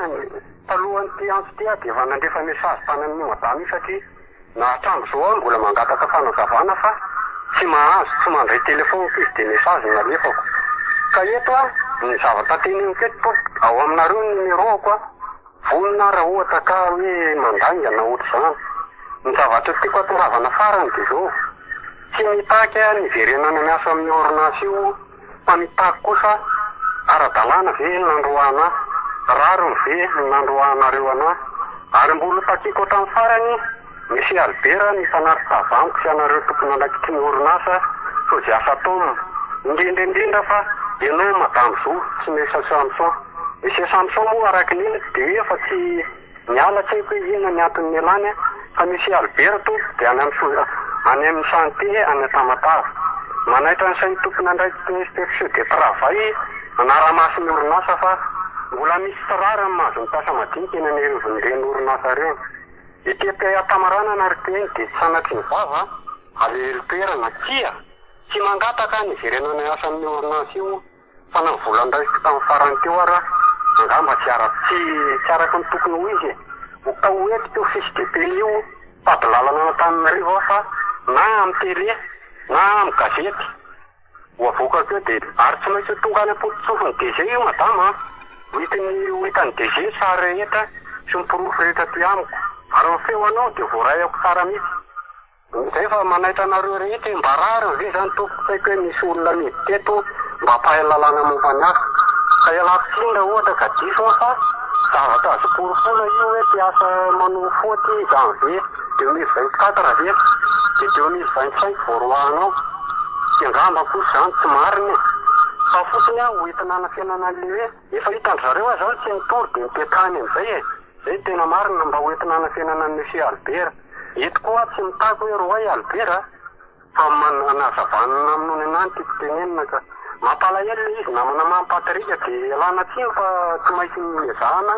talohan'ity antso ity aho dia efa nandefa message tany amin'io madama io satria Na hatramin'izao aho mbola mangataka fanazavana fa tsy mahazo, tsy mandray telephone-ko izy dia message no nalefako. Ka eto aho, ny zavatra teneniko eto tompoko, ao aminareo ny numéro-ko an, vonona aho raha ohatra ka hoe mandainga na ohatr'izany. Ny zavatra tiako hatongavana farany dia izao, tsy mitaky aho ny hiverenana miasa amin'io orinasa io, Fa mitaky kosa, ara-dalàna ve ny nandroahana ahy? Rariny ve ny nandroahanareo anà? Ary mbola hotakiako hatramin'ny farany, Monsieur Albert mifanaritra avy amiko sy ianareo tompon'andraikitry ny orinasa Sojiasatom, indrindra indrindra fa ianao Madame Zo sy Monsieur Samson. Monsieur Samson moa araka ny henoko dia hoe efa tsy. Miala tsy haiko hoe inona ny antony nialany an, fa Monsieur Albert tompoko dia any amin'ny any amin'ny santé any Tamatave. Manaitra ny sain'ny tompon'andraikitry ny inspection de travail manara-maso ny orinasa fa mbola misy tsy rariny mahazo ny mpiasa madinika eny an'irivon'ireny orinasa ireny. Ety am-pamaranana ry teny dia tsy sanatria ny vava alehelo toerana, tsia! Tsy mangataka ny hiverenana hiasa amin'io orinasa io. Fa na ny vola noraisiko tamin'ny farany teo ara angamba tsy ara tsy tsy araka ny tokony ho izy e! Ho ka ho entiko io fiche de paie io tady lalana an'Antananarivo aho fa na amin'ny télé na amin'ny gazety ho avoakako eo dia ary tsy maintsy ho tonga any am-pototsofin'ny DG io madama a! Ho hitan'ny ho hitan'ny DG ny sary rehetra sy ny porofo rehetra aty amiko ary ny feo anao dia voaraiako tsara mihitsy. Zay fa manaitra anareo rehetra e, mba rariny ve zany tompoko, tsy haiko hoe misy olona miditra eto mba mpahay lalàna momba ny asa, ka ialako tsiny raha ohatra ka diso aho fa zavatra azo porofoina io hoe mpiasa manao faute janvier 2024 ve de 2025 vao roahanao, de angamba kosa zany tsy marina e, fa fotsiny aho ho entina hanafenana an'le hoe efa hitan-dry zareo aho zany tsy nitory de mipetraha any amizay e, zay no tena marina mba ho entina hanafenana an'i monsieur Albert. Eto koa aho tsy mitaky hoe roay Albert a! Fa manazava ny namonoany anah no tiako tenenina ka. Mampalahelo ilay izy namana Mamy Patrick dia ialana tsiny fa tsy maintsy nezahana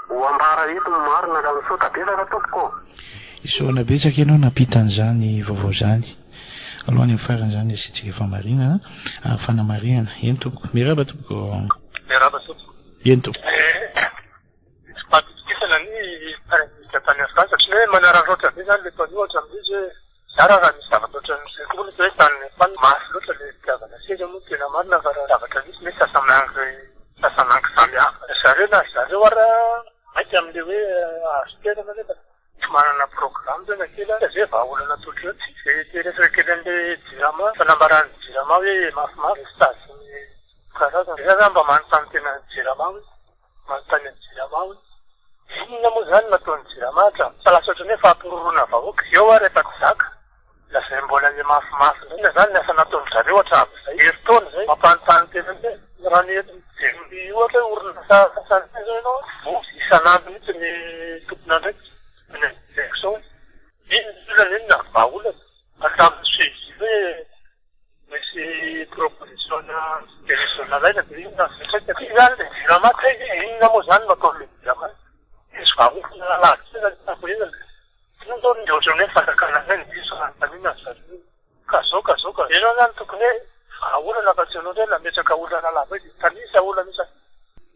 ho ambara eto ny marina ka. Misaotra betsaka tompoko ô! Isaorana betsaka ianao nampita an'izany vaovao izany. Aloha any amin'ny farany izany asiantsika famarinana ary fanamarihana. Eny tompoko. Miarahaba tompoko. Miarahaba tompoko. Eny tompoko. Tsy fahatokisana ny Praiminisitra tany Frantsa, ohatran'ny hoe manararaotra be izany ilay mpanohitra amin'ilay izy hoe zara raha misy zavatra ohatran'ny koa mihitsy hoe tany Nepal. Mafy loatra ilay fitiavana seza moa no tena marina fa raha zavatra misy mety sasa-mangy sasa-mangy samy hafa ry zareo na ry zareo ara maika amin'ilay hoe azo toerana nefa tsy manana programme zany na kely aza, izay vahaolana tsotra eo tsy izay ity resaka kely an'ilay jirama, fanambaran'ny jirama hoe mafimafy ny sazy sy ny karazany, za zany mba manontany tena ny jirama hoe. Manontany an'i Jirama hoe, Inona moa izany no nataon'i Jirama hatramin'izay? Fa lasa ohatran'ny hoe fampiroroana vahoaka. Eo ary efa tsy zaka. Lazainy mbola le mafimafy indray. Inona izany ny asa nataon-dry zareo hatramin'izay? Herintaona izay. Mampanontany tena mihitsy hoe, raha ny eto mijery ohatra hoe orinasa sasany izao ianao, voky isan'andro mihitsy ny tompon'andraikitra any amin'ny direction hoe, inona ny olana, inona ny vahaolana? Hatramin'ny suivi hoe Misy proposition na suggestion nalaina dia inona ny fiantraikany? Tsy izany ilay jirama kay ve? Inona moa izany no ataon'ilay jirama? Izy vahoaka lavitra ny fahafohezana. Io zao ny ohatran'ny hoe fanjakana indray no diso fanontaniana ry zareo. Ka zao ka zao ka. Ianao zany tokony hoe vahaolana fa tsy ianao indray nametraka olana lava io dia mitanisa olana isan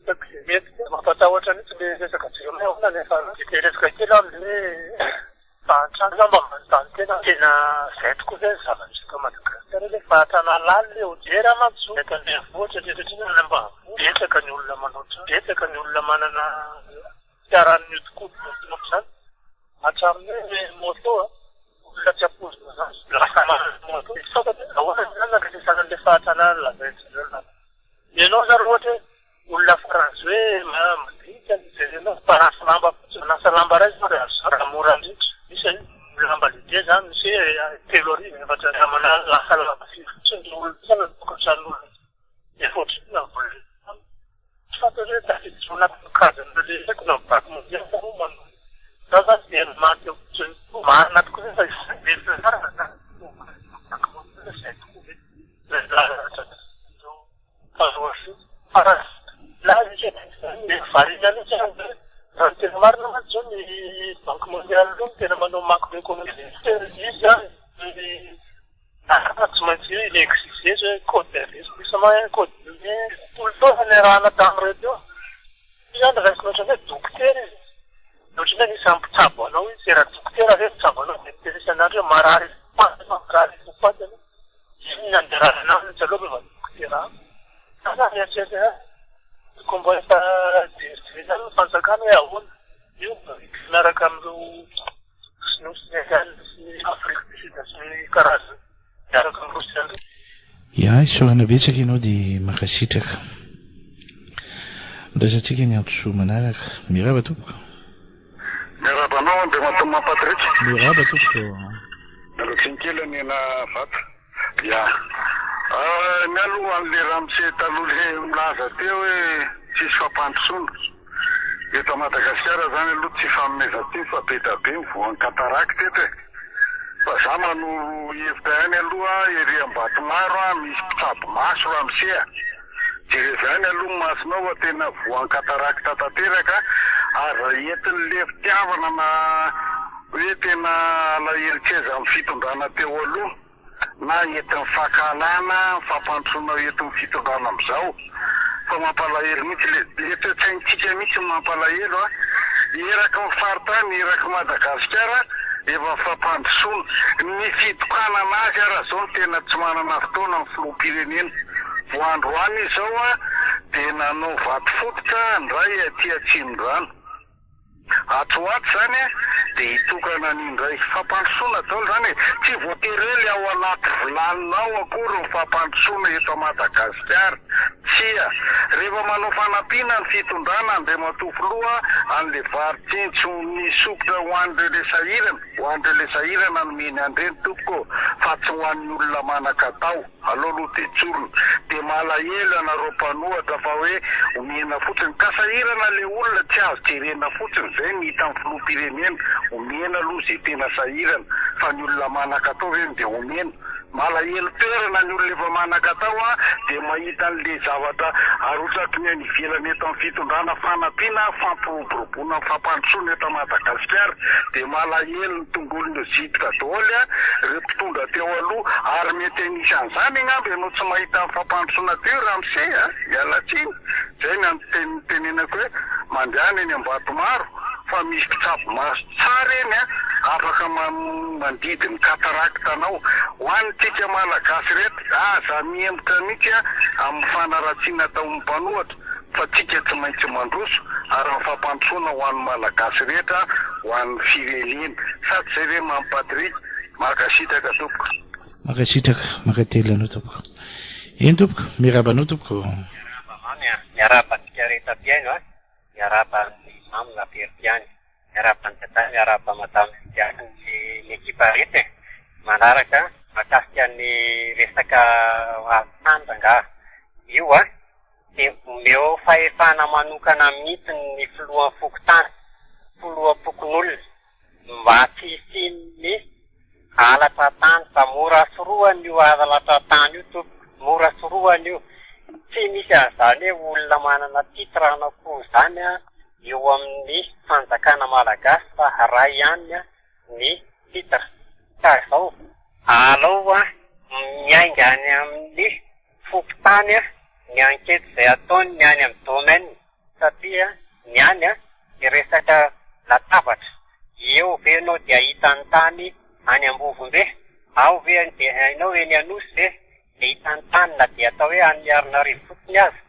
isaky izay mety. Mampatahotra mihitsy le resaka jirama hoe ahoana ny hiafarany. Dia te-hiresaka kely aho amin'le hoe fahantrana. Za mba manontany tena hoe tena izay tokoa ve ny zava-misy eto Madagasikara hoe fahantrana lalina eo. Be raha mantsy zao eto an-drenivohitra indrindra indrindra any ambanivohitra. Betsaka ny olona manao trano, betsaka ny olona manana fiara mihodinkodina sy ny ohatr'izany. Hatramin'ny hoe moto a, olona tsy ampoizina izany lasa manana moto. Tsy fantatra hoe ahoana izany nandrenesana an'ilay fahantrana lazain-dry zareo lava. Ianao zany ohatra hoe olona faran'izay hoe madinika no jerenao, mpanasa lamba fotsiny, manasa lamba iray zao ry azo raha mora indrindra. Misy lamba lehibe izany misy hoe 3000, 400, raha manasa lamba firy fotsiny ireo olona ireo no tokantranon'olona efa ohatrinona ny vola. Tsy fantatra hoe tafiditra ao anatin'ny cadre le haiko na bac mondial sa moa manao. Za zany dia maty eo fotsiny. Marina tokoa ve fa izay be fianarana zany no bac mondial izay tokoa ve ilay lahatra ireo mpanao azy io. Fa raha laza izy hoe dia variana mihitsy aho hoe raha ny tena marina mantsy izao ny banque mondiale ireo no tena manao macroéconomie. Izy zany Aa tsy maintsy exiger zay code d'investissement code minier tout le temps niarahana tamin'ireo teo. Io zany raisina ohatran'ny hoe dokotera izy. Ohatran'ny hoe anisan'ny mpitsabo anao izy. Raha dokotera ve mitsabo anao dia miteny isan'andro hoe marary faty ianao, marary faty ianao. Inona no iarahana aminy tsy aleo ve mba dokotera hafa. Za zany mieritreritra ihany. Tokony mba efa jerijerena aloha ny fanjakana hoe ahoana. Io miaraka amin'ireo Sinoa sy ny Indiana sy ny Afrique du Sud sy ny karazany miaraka amin'ny Rosiana ireo. Ya, isaorana betsaka ianao dia mankasitraka. Andraisantsika ny antso manaraka. Miarahaba tompoko. Miarahaba anao Andriamatoa Mamy Patrick. Miarahaba tompoko. Miala tsiny kely anie na vato. Ya. Ny aloha an'le ramose taloha le milaza teo hoe tsisy fampandrosoana. Eto Madagasikara zany aloha tsy ifanomezan-tsiny fa be da be ny voan'ny cataracte eto e. Fa za manoro hevitra ihany aloha ery Ambatomaro a, misy mpitsabo maso ramose a. Jerevy ihany aloha ny masonao fa tena voan'ny cataracte tanteraka, aza entin'le fitiavana na hoe tena alahelo-tseza amin'ny fitondrana teo aloha. na entin'ny fankahalana ny fampandrosoana entin'ny fitondrana amin'izao fa mampalahelo mihitsy le le toe-tsaintsika mihitsy no mampalahelo a! Eraky ny faritany eraky Madagasikara efa fampandrosoana ny fitokanana azy ara zao no tena tsy manana fotoana ny filoham-pirenena vao androany izy zao a dia nanao vato fototra ndray aty Atsimondrano. Atsy ho atsy izany dia hitokana an'io indray. Fampandrosoana daholo izany e! Tsy voatery hoe ilay ao anaty vilaninao akory ny fampandrosoana eto Madagasikara. Tsia. Rehefa manao fanampiana ny fitondrana, Andriamatoa Filoha, an'ilay vary tsinjo misokitra ho an'ireo ilay sahirana, ho an'ireo ilay sahirana nomeny an'ireny tompoko ô, fa tsy ho an'ny olona manan-katao. Aleo aloha dia tsorina. Dia malahelo ianareo mpanohatra fa hoe omena fotsiny. Ka sahirana le olona tsy azo jerena fotsiny zay ny hitan'ny filoham-pirenena. Omena aloha ze tena sahirana. Fa ny olona manan-katao ve no dia omena? Malahelo toerana ny olona efa manan-katao an, dia mahita an'le zavatra arotsaky ny any ivelany eto amin'ny fitondrana fanampiana fampiroboroboana ny fampandrosoana eto Madagasikara. Dia malahelo ny tongolon'ireo ziditra daholo an, ireo mpitondra teo aloha ary mety anisan'izany angamba ianao tsy mahita ny fampandrosoana teo ramose a! Miala tsiny, zay ny antenenako hoe mandehana eny Ambatomaro fa misy mpitsabo maso tsara eny a, afaka mandidy ny cataracte anao. Ho antsika Malagasy reto, aza mihemotra mihitsy amin'ny fanaratsiana ataon'ny mpanohatra fa tsika tsy maintsy mandroso ary ny fampandrosoana ho an'ny Malagasy rehetra ho an'ny firenena. Sa tsy zay ve Mamy Patrick? Mankasitraka tompoko. Mankasitraka, mankatelina anao tompoko. Eny tompoko, miarahaba anao tompoko. Miarahaba Mamy a! Miarahaba antsika rehetra mpihaino a! Miarahaba an'i Mamy Lapertiany. Miarahaba an'i Dada, miarahaba Madame Lydia sy ny ekipa rehetra e! Manaraka mahakasika ny resaka hazo angaha io a! Dia omeo fahefana manokana mihitsy ny filohan'ny fokontany, filoham-pokonolona mba tsy hisian'ny halatra tany fa mora sorohana io halatra tany io tompoko, mora sorohana io. Tsy misy an'izany hoe olona manana titre an'akoho izany eo amin'ny fanjakana malagasy fa ray ihany. ny titre. Ka izao, alao miainga any amin'ny fokontany ny enquête izay ataony ny any amin'ny domaine satria ny any dia resaka latabatra. Eo ve ianao dia hahita ny tany any Ambovombe? Ao ve dia ianao eny Anosy ve dia hita ny tany na dia atao hoe any Miarinarivo fotsiny aza?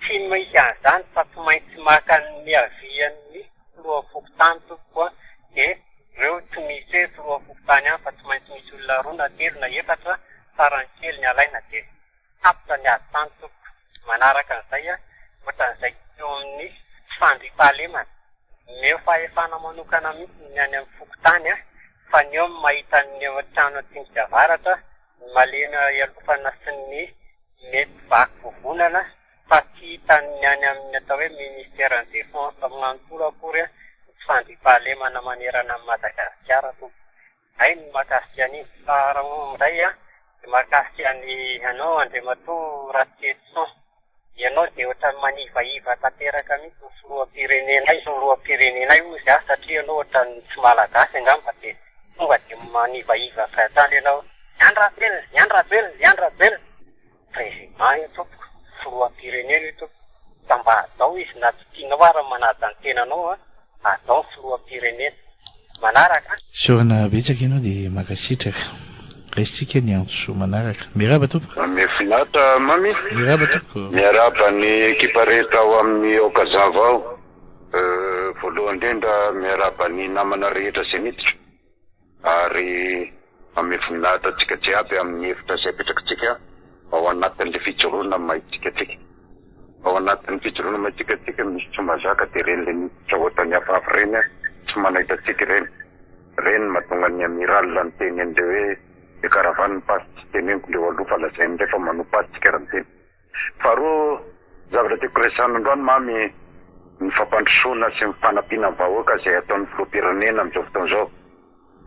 Tsy misy an'izany fa tsy maintsy maka ny avian'ny filoham-pokontany tompoko a! Dia ireo tsy misy hoe filoham-pokontany ihany fa tsy maintsy misy olona roa na telo na efatra farany kely ny alaina dia tapitra ny ady tany tompoko. Manaraka an'izay a, ohatran'izay eo amin'ny tsy fandriampahalemana. Omeo fahefana manokana mihitsy ny any amin'ny fokontany a, fa ny eo mahita ny eo an-trano atsimo sy avaratra, ny malemy ialofana sy ny mety vaky vovonana fa tsy hitan'ny any amin'ny atao hoe ministeran'ny défense manontolo akory ny tsy fandriampahalemana manerana an'i Madagasikara tompoko. Izay ny mahakasika an'iny. Faharoa amin'izay dia mahakasika ny anao Andriamatoa Ratsietison. Ianao dia ohatran'ny manivaiva tanteraka mihitsy ny filoham-pirenenay, filoham-pirenenay hozy aho satria ianao ohatran'ny tsy malagasy angamba dia tonga dia manivaiva avy hatrany ianao. I Andry Rajoelina, i Andry Rajoelina, i Andry Rajoelina. Président io tompoko, filoham-pirenena io tompoko. Ka mba hajao izy na tsy tianao ary ny manaja ny tenanao an, hajao ny filoham-pirenena. Manaraka an. Isaorana betsaka ianao dia mankasitraka. Raisintsika ny antso manaraka. Miarahaba tompoko. Manome finaritra Mamy. Miarahaba tompoko. Miarahaba ny ekipa rehetra ao amin'ny Okazava ao. Voalohany indrindra miarahaba ny namana rehetra izay niditra ary manome voninahitra antsika jiaby amin'ny hevitra izay apetrakitsika ao anatin'ilay fijoroana maha itsika antsika. Ao anatin'ny fijoroana maha itsika antsika misy tsy mazaka dia ireny ilay miditra ohatran'ny hafahafa ireny tsy manaitra antsika ireny. Ireny no mahatonga ny amiral niteny an'ilay hoe le caravane passe tsy teneniko leo aloha fa lazainy indray fa manompa azy tsika raha miteny. Faharoa, zavatra tiako resahana androany Mamy, ny fampandrosoana sy ny fanampiana ny vahoaka izay ataon'ny filoham-pirenena amin'izao fotoana izao.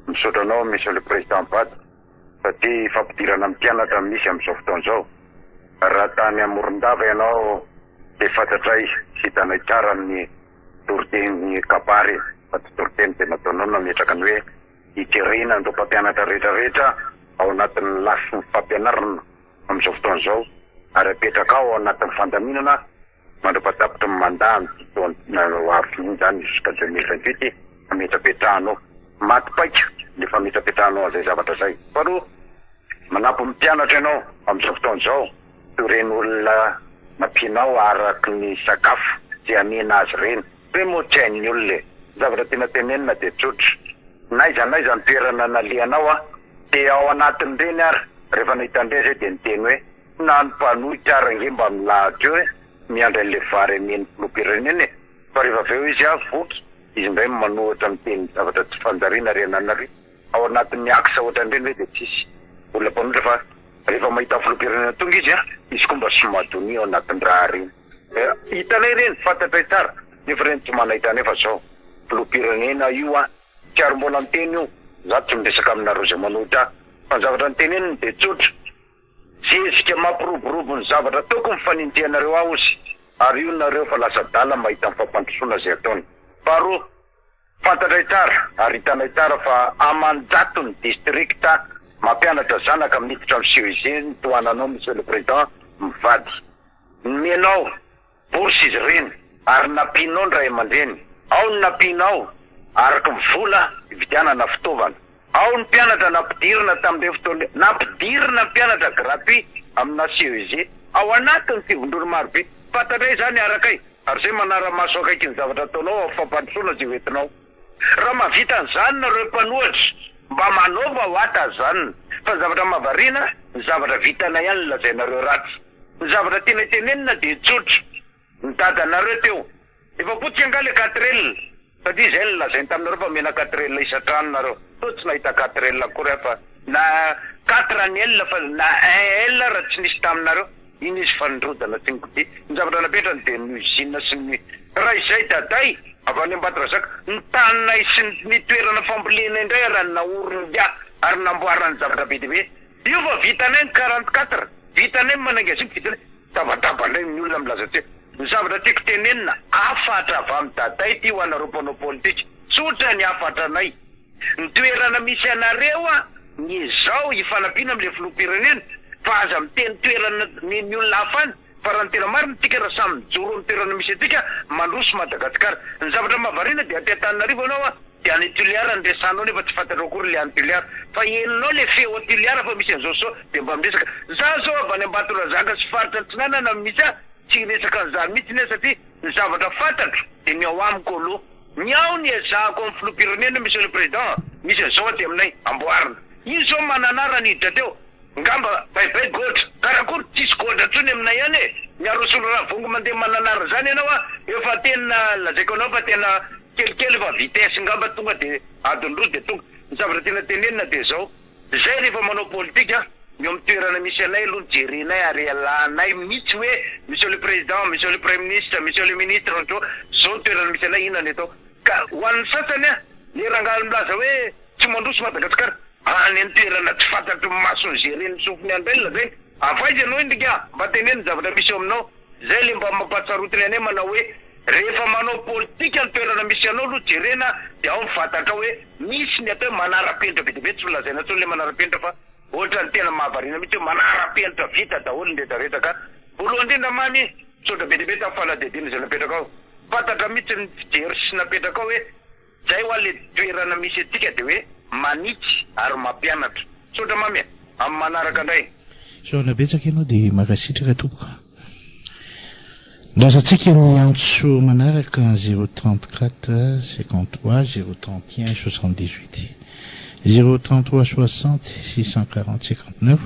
Misaotra anao Monsieur le Président Bado satria fampidirana ny mpianatra no misy amin'izao fotoana izao. Raha tany Morondava ianao dia fantatray sy hitanay tsara ny toriteny kabary fa tsy toriteny dia nataonao nametraka ny hoe hijerena an'ireo mpampianatra rehetra rehetra ao anatin'ny lafiny fampianarana amin'izao fotoana izao ary apetraka ao anatin'ny fandaminana mandra-pahatapitry ny mandat amin'ity taona ho avy iny izany jusqu'à 2028 hametrapetrahanao maty paika ny fametrapetrahanao an'izay zavatra izay. Faharoa, manampy ny mpianatra ianao amin'izao fotoana izao toy ireny olona nampianao araka ny sakafo izay amena azy ireny. Ireny moa tsy hain'ny olona e! Ny zavatra tiana tenenina dia tsotra, n'aiza n'aiza ny toerana nalehanao an, dia ao anatin'ireny ary rehefa nahita an'ireny izay dia niteny hoe na ny mpanohitra ary ange mba milahatra eo e, miandry an'ilay vary amen'ny filoham-pirenena e! Fa rehefa avy eo izy an, voky, izy indray no manohitra miteny zavatra tsy fanjariana ry ananary. Ao anatin'ny axe ohatran'ireny ve dia tsisy olona mpanohitra fa rehefa mahita ny filoham-pirenena tonga izy an, izy koa mba somadonia ao anatin'ny raha ireny. Hitanay ireny, fantatray tsara, nefa ireny tsy manaitra anay fa zao, filoham-pirenena io an, tsy ary mbola niteny io, za tsy miresaka aminareo izay manohitra ahy, fa ny zavatra noteneniny dia tsotra, zezika mampiroborobo ny zavatra ataoko ny fanenjehanareo ahy ozy, ary io nareo fa lasa adala mahita ny fampandrosoana izay ataony. Faharoa, Fantatray tsara ary hitanay tsara fa aman-jatony distrikta mampianatra zanaka miditra amin'ny CEG ny tohananao Monsieur le Président mivady. Nomenao bourse izy ireny ary nampianao ny ray aman-dreny. Ao ny nampianao araka ny vola hividianana fitaovana. Ao ny mpianatra nampidirina tamin'ireny fotoana ireny. Nampidirina ny mpianatra gratuit amina CEG ao anatin'ny fivondrona marobe. Fantatray izany arakay. Ary zay manara-maso akaiky ny zavatra ataonao amin'ny fampandrosoana izay ho entinao. Raha mahavita an'izany nareo mpanohatra, mba manaova hoatra zany. Fa ny zavatra mahavariana, ny zavatra vitanay ihany no lazainareo ratsy. Ny zavatra tianay tenenina dia tsotra. Ny dadanareo teo, efa potika angaha le quatrelle? Satria izay no nolazainy taminareo fa omena quatrelle isan-trano nareo. Toa tsy nahita quatrelle akory aho fa na quatre ny L fa na un L raha tsy nisy taminareo. Iny izy fa nirodana tsy nikodia. Ny zavatra napetrany dia ny usine sy ny raha izay daday avy any Ambatondrazaka. Ny taninay sy ny toerana fambolena indray ary naoringa ary namboarany zavatra be dia be. Io fa vitanay ny 44, vitanay ny manainga zipo, vitanay. Tabataba indray ny olona milaza tsy. Ny zavatra tiako tenenina, hafatra avy amin'i Daday ity ho anareo mpanao politika. Tsotra ny hafatranay. Ny toerana misy anareo a ny zao hifanampiana amle filoham-pirenena fa aza miteny toerana ny ny olona hafa any fa raha ny tena marina tsika raha samy mijoro amin'ny toerana misy antsika mandroso Madagascar. Ny zavatra mahavariana dia aty Antananarivo ianao a dia any Toliara ny resahanao nefa tsy fantatrao akory le any Toliara fa henonao le feo ao Toliara fa misy an'izao sy zao dia mba miresaka. Za zao avy any Ambatondrazaka sy faritra Atsinanana no misy ahy tsy hiresaka an'izany mihitsiny aho satria ny zavatra fantatro dia ny ao amiko aloha. Ny ao ny ezahako amin'ny filoham-pirenena Monsieur le Président misy an'izao aty aminay, amboarina. Io zao mananara niditra teo, ngamba baibay goatra, karakory tsisy goatra intsony aminay any e! Miarosolo ravongo mandeha mananara zany ianao a, efa tena lazaiko anao fa tena kelikely fa vitesse ngamba tonga de adiny roa de tonga. Ny zavatra tiana tenenina de zao. Zay rehefa manao politika, eo amin'ny toerana misy anay aloha no jerenay ary ialanay mihitsy hoe Monsieur le Président, Monsieur le Premier Ministre, Monsieur le Ministre ohatr'izao, zao ny toerana misy anay, inona ny atao. Ka ho an'ny sasany an, le rangahy milaza hoe tsy mandroso Madagasikara, any an-toerana tsy fantatry ny masony ze ren'ny sofiny any indray no lazainy. Avy aiza ianao iny ry Mba teneno ny zavatra misy eo aminao. Zay le mba mampatsarotiny anay manao hoe rehefa manao politika ny toerana misy anao aloha jerena de ao ny fantatrao hoe misy ny atao hoe manara-penitra be dia be, tsy ho lazaina intsony le manara-penitra fa ohatran'ny tena mahavariana mihitsy hoe manara-penitra vita daholo ny retraretra ka voalohany indrindra Mamy misaotra be dia be tamin'ny fanadihadiana izay napetrakao fantatra mihitsy ny fijery sy napetrakao hoe Zay hoa le toerana misy antsika de hoe manitsy ary mampianatra. Misaotra Mamy a! Amin'ny manaraka ndray. Misaotra betsaka ianao dia mankasitraka tompoko. Andrasantsika ny antso manaraka 034 53 031 78 033 60 640 59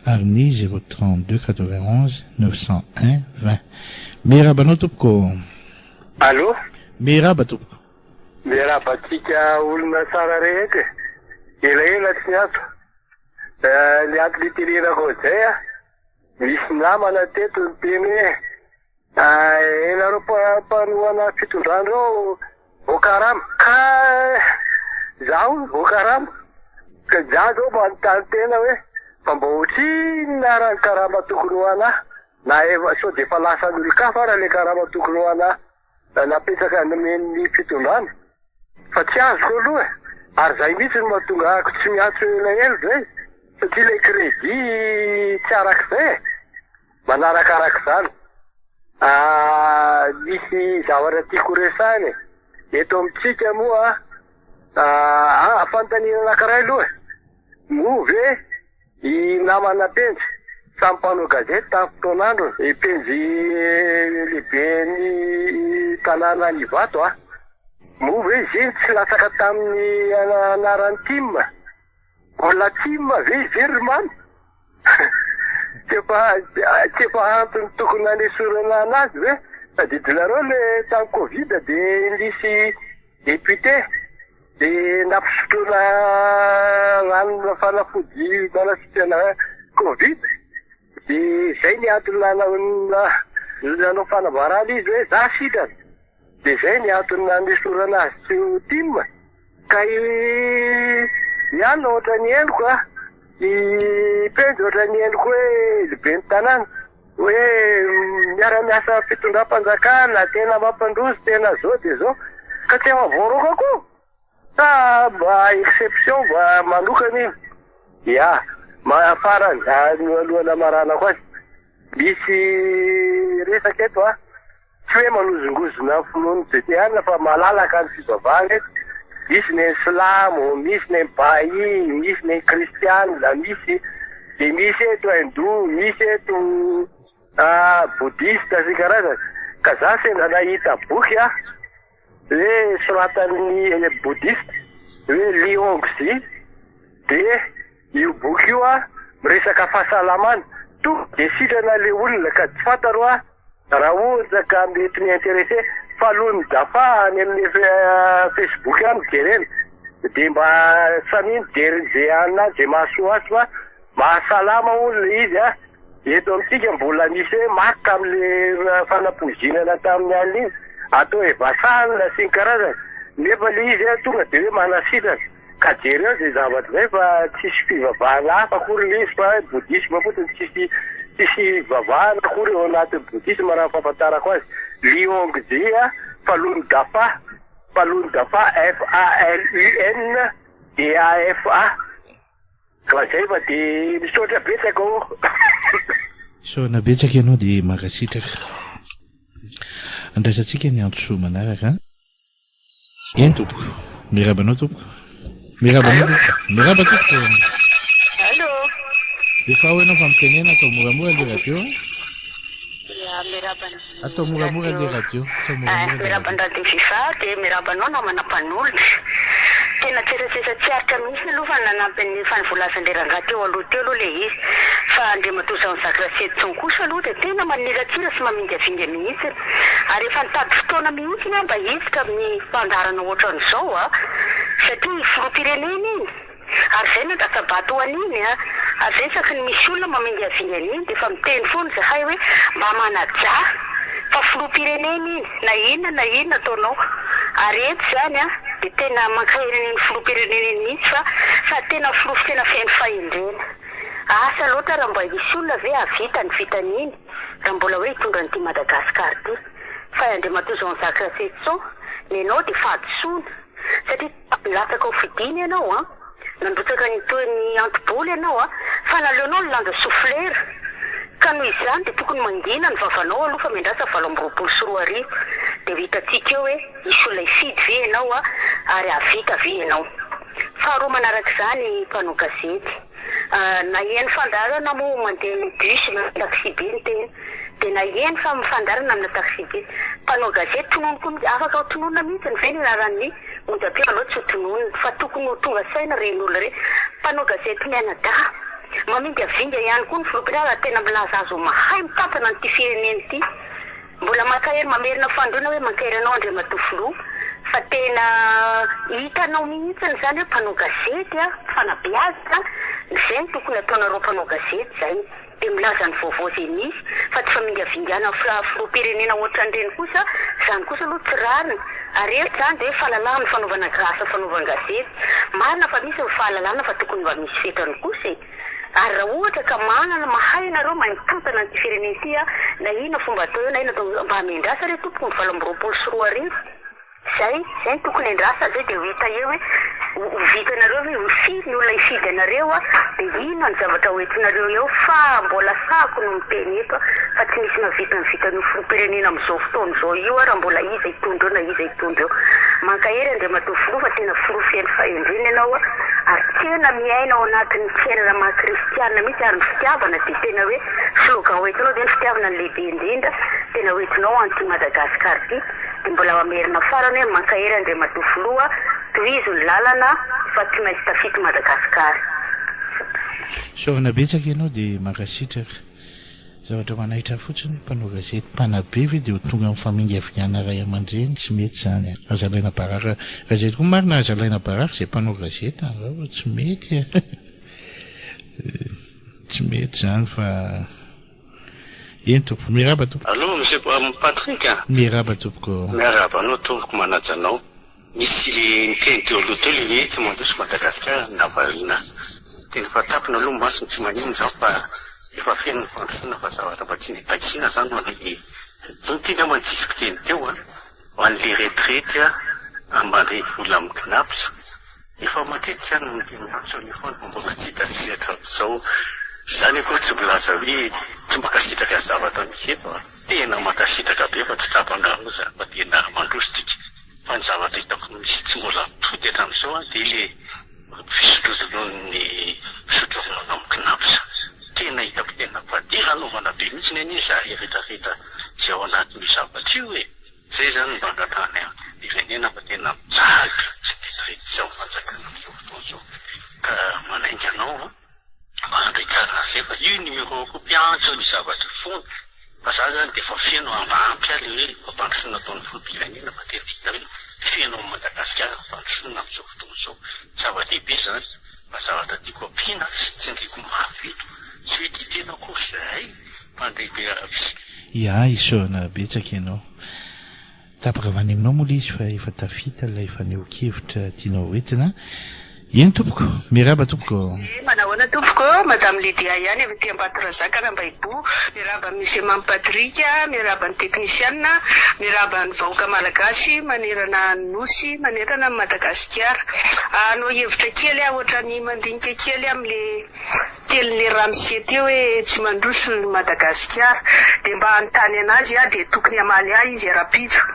ary ny 032 91 901 20. Miarahaba anao tompoko. Allô? Miarahaba tompoko. Miarahaba antsika olona tsara rehetra e. Elaela tsy niantso. Ny antony itenenako an'izay a, misy namana teto niteny hoe ianareo mpanohana fitondrana ireo voakarama. Ka zaho voakarama. Ka za zao manontany tena hoe fa mba ohatrinona ary ny karama tokony ho anah? Na efa sao dia efa lasan'ny olon-kafa ara ilay karama tokony ho anah napetraka nomen'ny fitondrana fa tsy azoko aloha e! Ary zay mihitsy no mahatonga ahako tsy miantso elaela zay satria ilay crédit tsy arak'izay e! Manarakarak'izany misy zavatra tiako horesahina e! Eto amintsika moa ah fanontaniana anankiray aloha e! Moa ve I namana Penjy, samy mpanao gazety tamin'ny fotoan'androny. I Penjy lehiben'ny tanànan'Ivato a! Moa ve izy iny tsy latsaka tamin'ny anaran'ny tim? Mbola tim ve izy iny ry Mamy? Tsy efa tsy efa antony tokony hanesorana anazy ve? Tadidinareo le tamin'ny covid dia nisy député Dia nampisotroina ranona fanafody manasitrana covid. Dia izay ny antony nanao fanambarana izy hoe za sitrana. Dia izay ny antony nanesorana azy tsy ho tim. Ka i Ian ohatran'ny henoko a, i Penjy ohatran'ny henoko hoe izy ben'ny tanàna. Hoe miara-miasa fitondram-panjakana, tena mampandroso, tena zao dia zao. Ka tsy efa voaroaka koa? Sa mba exception mba manokana iny? Ya, farany, alohan'ny hamaranako azy, misy resaka eto an, tsy hoe manozongozona ny finoan'ny BTN fa malalaka ny fivavahana eto, misy ny silamo, misy ny baha'i, misy ny kristianina, misy dia misy eto hindou, misy eto bouddhiste sy ny karazany, ka za sendra nahita boky aho hoe soratan'ny bouddhiste hoe Li Hongzhi dia Io boky io a miresaka fahasalamana, tonga dia sitrana le olona ka tsy fantany hoa raha ohatra ka mety mi-interesse fa aloha ny dafa any amin'ny facebook any jerena dia mba samia mijery ze anona ze mahasoa azy fa mahasalama hono le izy a, eto amintsika mbola misy hoe maka amle fanapoizinana tamin'ny alina iny atao hoe vasanina sy ny karazany nefa le izy a tonga dia hoe manasitrana. Ka jereo izay zavatra izay fa tsisy fivavahana hafa akory ilay izy fa bouddhisme fotsiny, tsisy tsisy ivavahana akory ao anatin'ny bouddhisme raha ny fahafantarako azy. Li Hongzhi a, Falun Dafa. Falun Dafa, F-A-L-U-N D-A-F-A. Fa zay fa de misaotra betsaka ô. Isaorana betsaka ianao dia mankasitraka. Andraisantsika ny antso manaraka an. Eny tompoko. Miarahaba anao tompoko. Miarahaba anao tompoko. Miarahaba tompoko. Allô. Efa ao ianao fa mitenena atao moramora le radio an. Ya, miarahaba ny Atao moramora le radio. Atao moramora le Miarahaba ny radio. Radio Viva dia miarahaba anao namana mpanolotra. Tena tsesasesa tsy aritra mihitsy aloha fa nanampy an'ny efa nivolazan'ilay rangahy teo aloha teo aloha ilay izy. Fa Andriamatoa Jean Jacques Rasedison kosa aloha dia tena maniratsira sy mamingavinga mihitsy. Ary efa nitady fotoana mihitsy aho mba hiditra amin'ny fandaharana ohatran'izao a! Satria filoham-pirenena iny. Ary izay no datsabato ho an'iny a! Ary izay isaky ny misy olona mamingavinga an'iny dia efa miteny foana izahay hoe mba manajà fa filoham-pirenena iny na inona na inona ataonao. Ary eto izany a dia tena mankahery an'iny filoham-pirenena iny mihitsy fa sady tena filoha tena feno fahendrena. Asa loatra raha mba hisy olona ve hahavita ny vitan'iny raha mbola hoe hitondra an'ity Madagascar ity. Fa i Andriamatoa Jean Jacques Rasedison, nenao dia fahadisoana satria. Nilatsaka ho fidiana ianao an! Nandrotsaka ny toy ny anti-bola ianao an! Fa naleonao nilanja soflera! Ka noho izany dia tokony mangina ny vavanao aloha fa miandrasa 2028 dia ho hitantsika eo hoe hisy olona hifidy ve ianao an! Ary hahavita ve ianao? Faharoa manarak'izany mpanao gazety. Naheno fandaharana moa mandeha amin'ny bus na taxi-be ny tena dia naheno fa mifandaharana amina taxi-be. Mpanao gazety tononiko koa mihitsy, afaka ho tononina mihitsy ve ny anaran'ny onjam-peo aleo tsy ho tononina fa tokony ho tonga saina ireny olona ireny. Mpanao gazety mianadahy, mamingavinga ihany koa ny filoham-pirenena raha tena milaza azy ho mahay mitantana an'ity firenena ity. Mbola mankahery mamerina fanindroana hoe mankahery anao Andriamatoa Filoha fa tena hitanao mihitsiny izany hoe mpanao gazety a, fanabeazana, izay no tokony ataonareo mpanao gazety izay dia milaza ny vaovao izay misy fa tsy famingavingana filoham-pirenena ohatran'ireny kosa, izany kosa aloha tsy rariny ary eto izany dia hoe fahalalahana fanaovana asa fanaovan-gazety, marina fa misy ny fahalalana fa tokony mba misy fetrany kosa e. Ary raha ohatra ka manana, mahay ianareo, mahay mitantana an'ity firenena ity a, na inona fomba atao eo na inona atao, mba miandrasa re tompoko ny 2028. Zay, zay no tokony andrasana, zay dia ho hita eo hoe ho ho vitanareo ve, ho firy ny olona hifidy anareo a, dia inona ny zavatra ho entinareo eo, fa mbola sahako no miteny eto a, fa tsy misy mahavita ny vitan'io filoham-pirenena amin'izao fotoana izao io a, raha mbola iza hitondra eo na iza hitondra eo. Mankahery Andriamatoa Filoha fa tena filoha feno fahendrena ianao a. Ary tena miaina ao anatin'ny fiainana maha kristiana mihitsy ary ny fitiavana dia tena hoe slogan hoentinao dia ny fitiavana no lehibe indrindra tena hoentinao an'ity Madagascar ity dia mbola mamerina farany hoe mankahery Andriamatoa Filoha tohizo ny lalana fa tsy maintsy tafita Madagascar. Isaorana betsaka ianao dia mankasitraka. Zavatra manaitra fotsiny, mpanao gazety mpanabe ve dia ho tonga amin'ny famingavingana ray aman-dreny? Tsy mety izany an! Aza alaina baraka gazety koa marina, aza alaina baraka izay mpanao gazety an! Fa tsy mety e! Tsy mety izany fa eny tompoko. Miarahaba tompoko. Allô Monsieur Patrick a! Miarahaba tompoko. Miarahaba anao tompoko, manaja anao. Nisy niteny teo aloha teo le hoe tsy mandroso Madagascar navalona teny fahatapony aloha masony tsy maninona izany fa efa feno ny fandrosoana fa zavatra mba tiana takiana zany ho an'le zao ity angamba no tsisy mpiteny teo an ho an'le retraite mandray vola amin'ny cnaps efa matetika aho no miteny miantso an'io foana fa mbola tsy hita ny hatramin'izao izany akory tsy milaza hoe tsy mankasitraka ny zavatra misy eto an tena mankasitraka be fa tsy tsapanareo izany fa tena mandroso tsika. Fa ny zavatra hitako misy tsy mbola tody hatramin'izao an dia ilay fisotrozonoan'ny misotro ronono amin'ny cnaps. Tena hitako tena fadiranovana be mihitsy anie izahay retraretra izay ao anatin'io zavatra io e! Izay izany no mba angatahanay amin'ny firenena fa tena mijaly sy titretitra izao ny fanjakana amin'izao fotoana izao ka manainga anao an mba handray tsara an'izay fa io numéro-ko mpiantso an'io zavatra io foana. Fa za zany dia efa feno mba ampy ahy le hoe fampandrosoana ataon'ny filoham-pirenena fa tena hita hoe feno ao Madagasikara ny fandrosoana amin'izao fotoana izao. Zava-dehibe izany fa zavatra tiako ampiana sy tsindriako mafy eto tsy hoe tia tena akory izahay fa ndre be Ia, isaorana betsaka ianao. Tapaka avy any aminao moa ilay izy fa efa tafita ilay fanehoan-kevitra tianao hoentina. Eny tompoko, miarahaba tompoko. Eh, manahoana tompoko, Madame Lydia ihany avy aty Ambatondrazaka Ambahiboho. Miarahaba an'i Monsieur Mamy Patrick, miarahaba ny teknisiana, miarahaba ny vahoaka malagasy manerana ny Nosy, manerana an'i Madagasikara. Hanao hevitra kely aho ohatran'ny mandinika kely amin'le tenin'le ramose teo hoe tsy mandroso i Madagasikara. Dia mba hanontany an'azy aho dia tokony hamaly ahy izy rahampitso.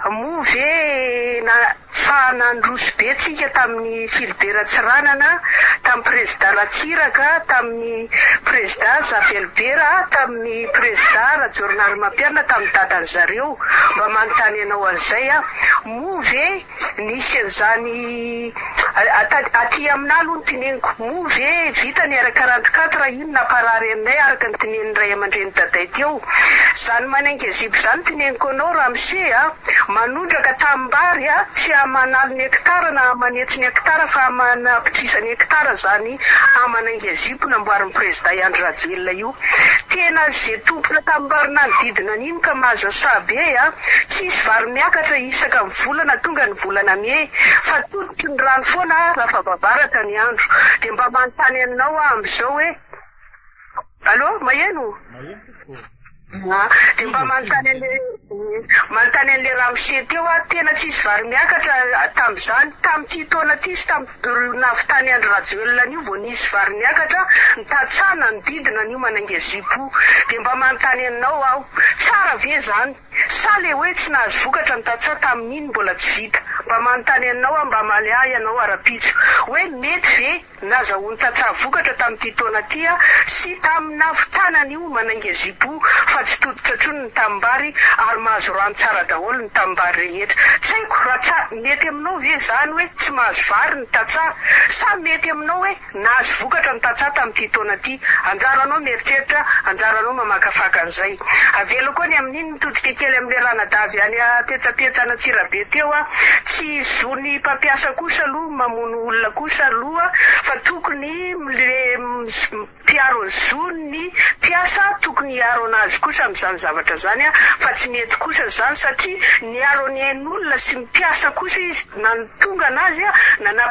Moa ve na. Fa nandroso be tsika tamin'ny Philibert Ratsiranana, tamin'ny Prezida Ratsiraka, tamin'ny Prezida Zafialibera, tamin'ny Prezida Rajaonarimampianina, tamin'ny dadan'ny zareo. Mba manontany anao an'izay aho. Moa ve nisy an'izany aty aminà aloha no teneniko. Moa ve vita ny R 44 iny namparary anay araka ny tenenin'ny ray aman-dreny daday teo. Izany manainga zipo izany teneniko anao ramose a! Manondraka tanimbary a, tsy aman'aliny hektara na aman'hetsiny hektara fa aman'apitrisany hektara izany amanainga zipo namboarin'ny Prezida i Andry Rajoelina io. Tena ze tompona tanimbary nanodidina an'iny ka mahazasaha be a! Tsisy vary miakatra isaka ny volana tonga ny volana mey fa tototry ny rano foana raha vavabaratra ny andro. Dia mba manontany anao aho amin'izao hoe. Allô, maheno? Maheno tompoko. Ah, dia mba manontany an'le manontany an'le ramose teo aho, tena tsisy vary miakatra tamin'izany, tamin'ity taona ity sy tamin'ny nahavitany Andry Rajoelina an'io vao nisy vary niakatra, ny tantsaha nanodidina an'io manainga zipo. Dia mba manontany anao aho, tsara ve izany? Sa le hoe tsy nahazo vokatra ny tantsaha tamin'iny mbola tsy vita? Mba manontany anao aho mba hamaly ahy ianao ara-pitso, hoe mety ve Nazahoan'ny tantsaha vokatra tamin'ity taona ity sy tamin'ny nahavitana an'io manainga zipo fa tsy tototra intsony ny tanimbary ary mahazo rano tsara daholo ny tanimbary rehetra. Tsy haiko raha tsa mety aminao ve izany hoe tsy mahazo vary ny tantsaha sa mety aminao hoe nahazo vokatra ny tantsaha tamin'ity taona ity. Anjaranao mieritreritra, anjaranao mamakafaka an'izay. Avela koa ny amin'iny mitodika kely amin'ilay ranadavy any Petsapetsa an'Antsirabe teo aho. Tsy zon'ny mpampiasa kosa aloha mamono olona kosa aloha fa tokony le mpiaro ny zon'ny mpiasa tokony hiaro anazy kosa amin'izany zavatra zany fa tsy mety kosa zany satria niaro ny ain'olona sy ny mpiasa kosa izy na nitonga anazy na.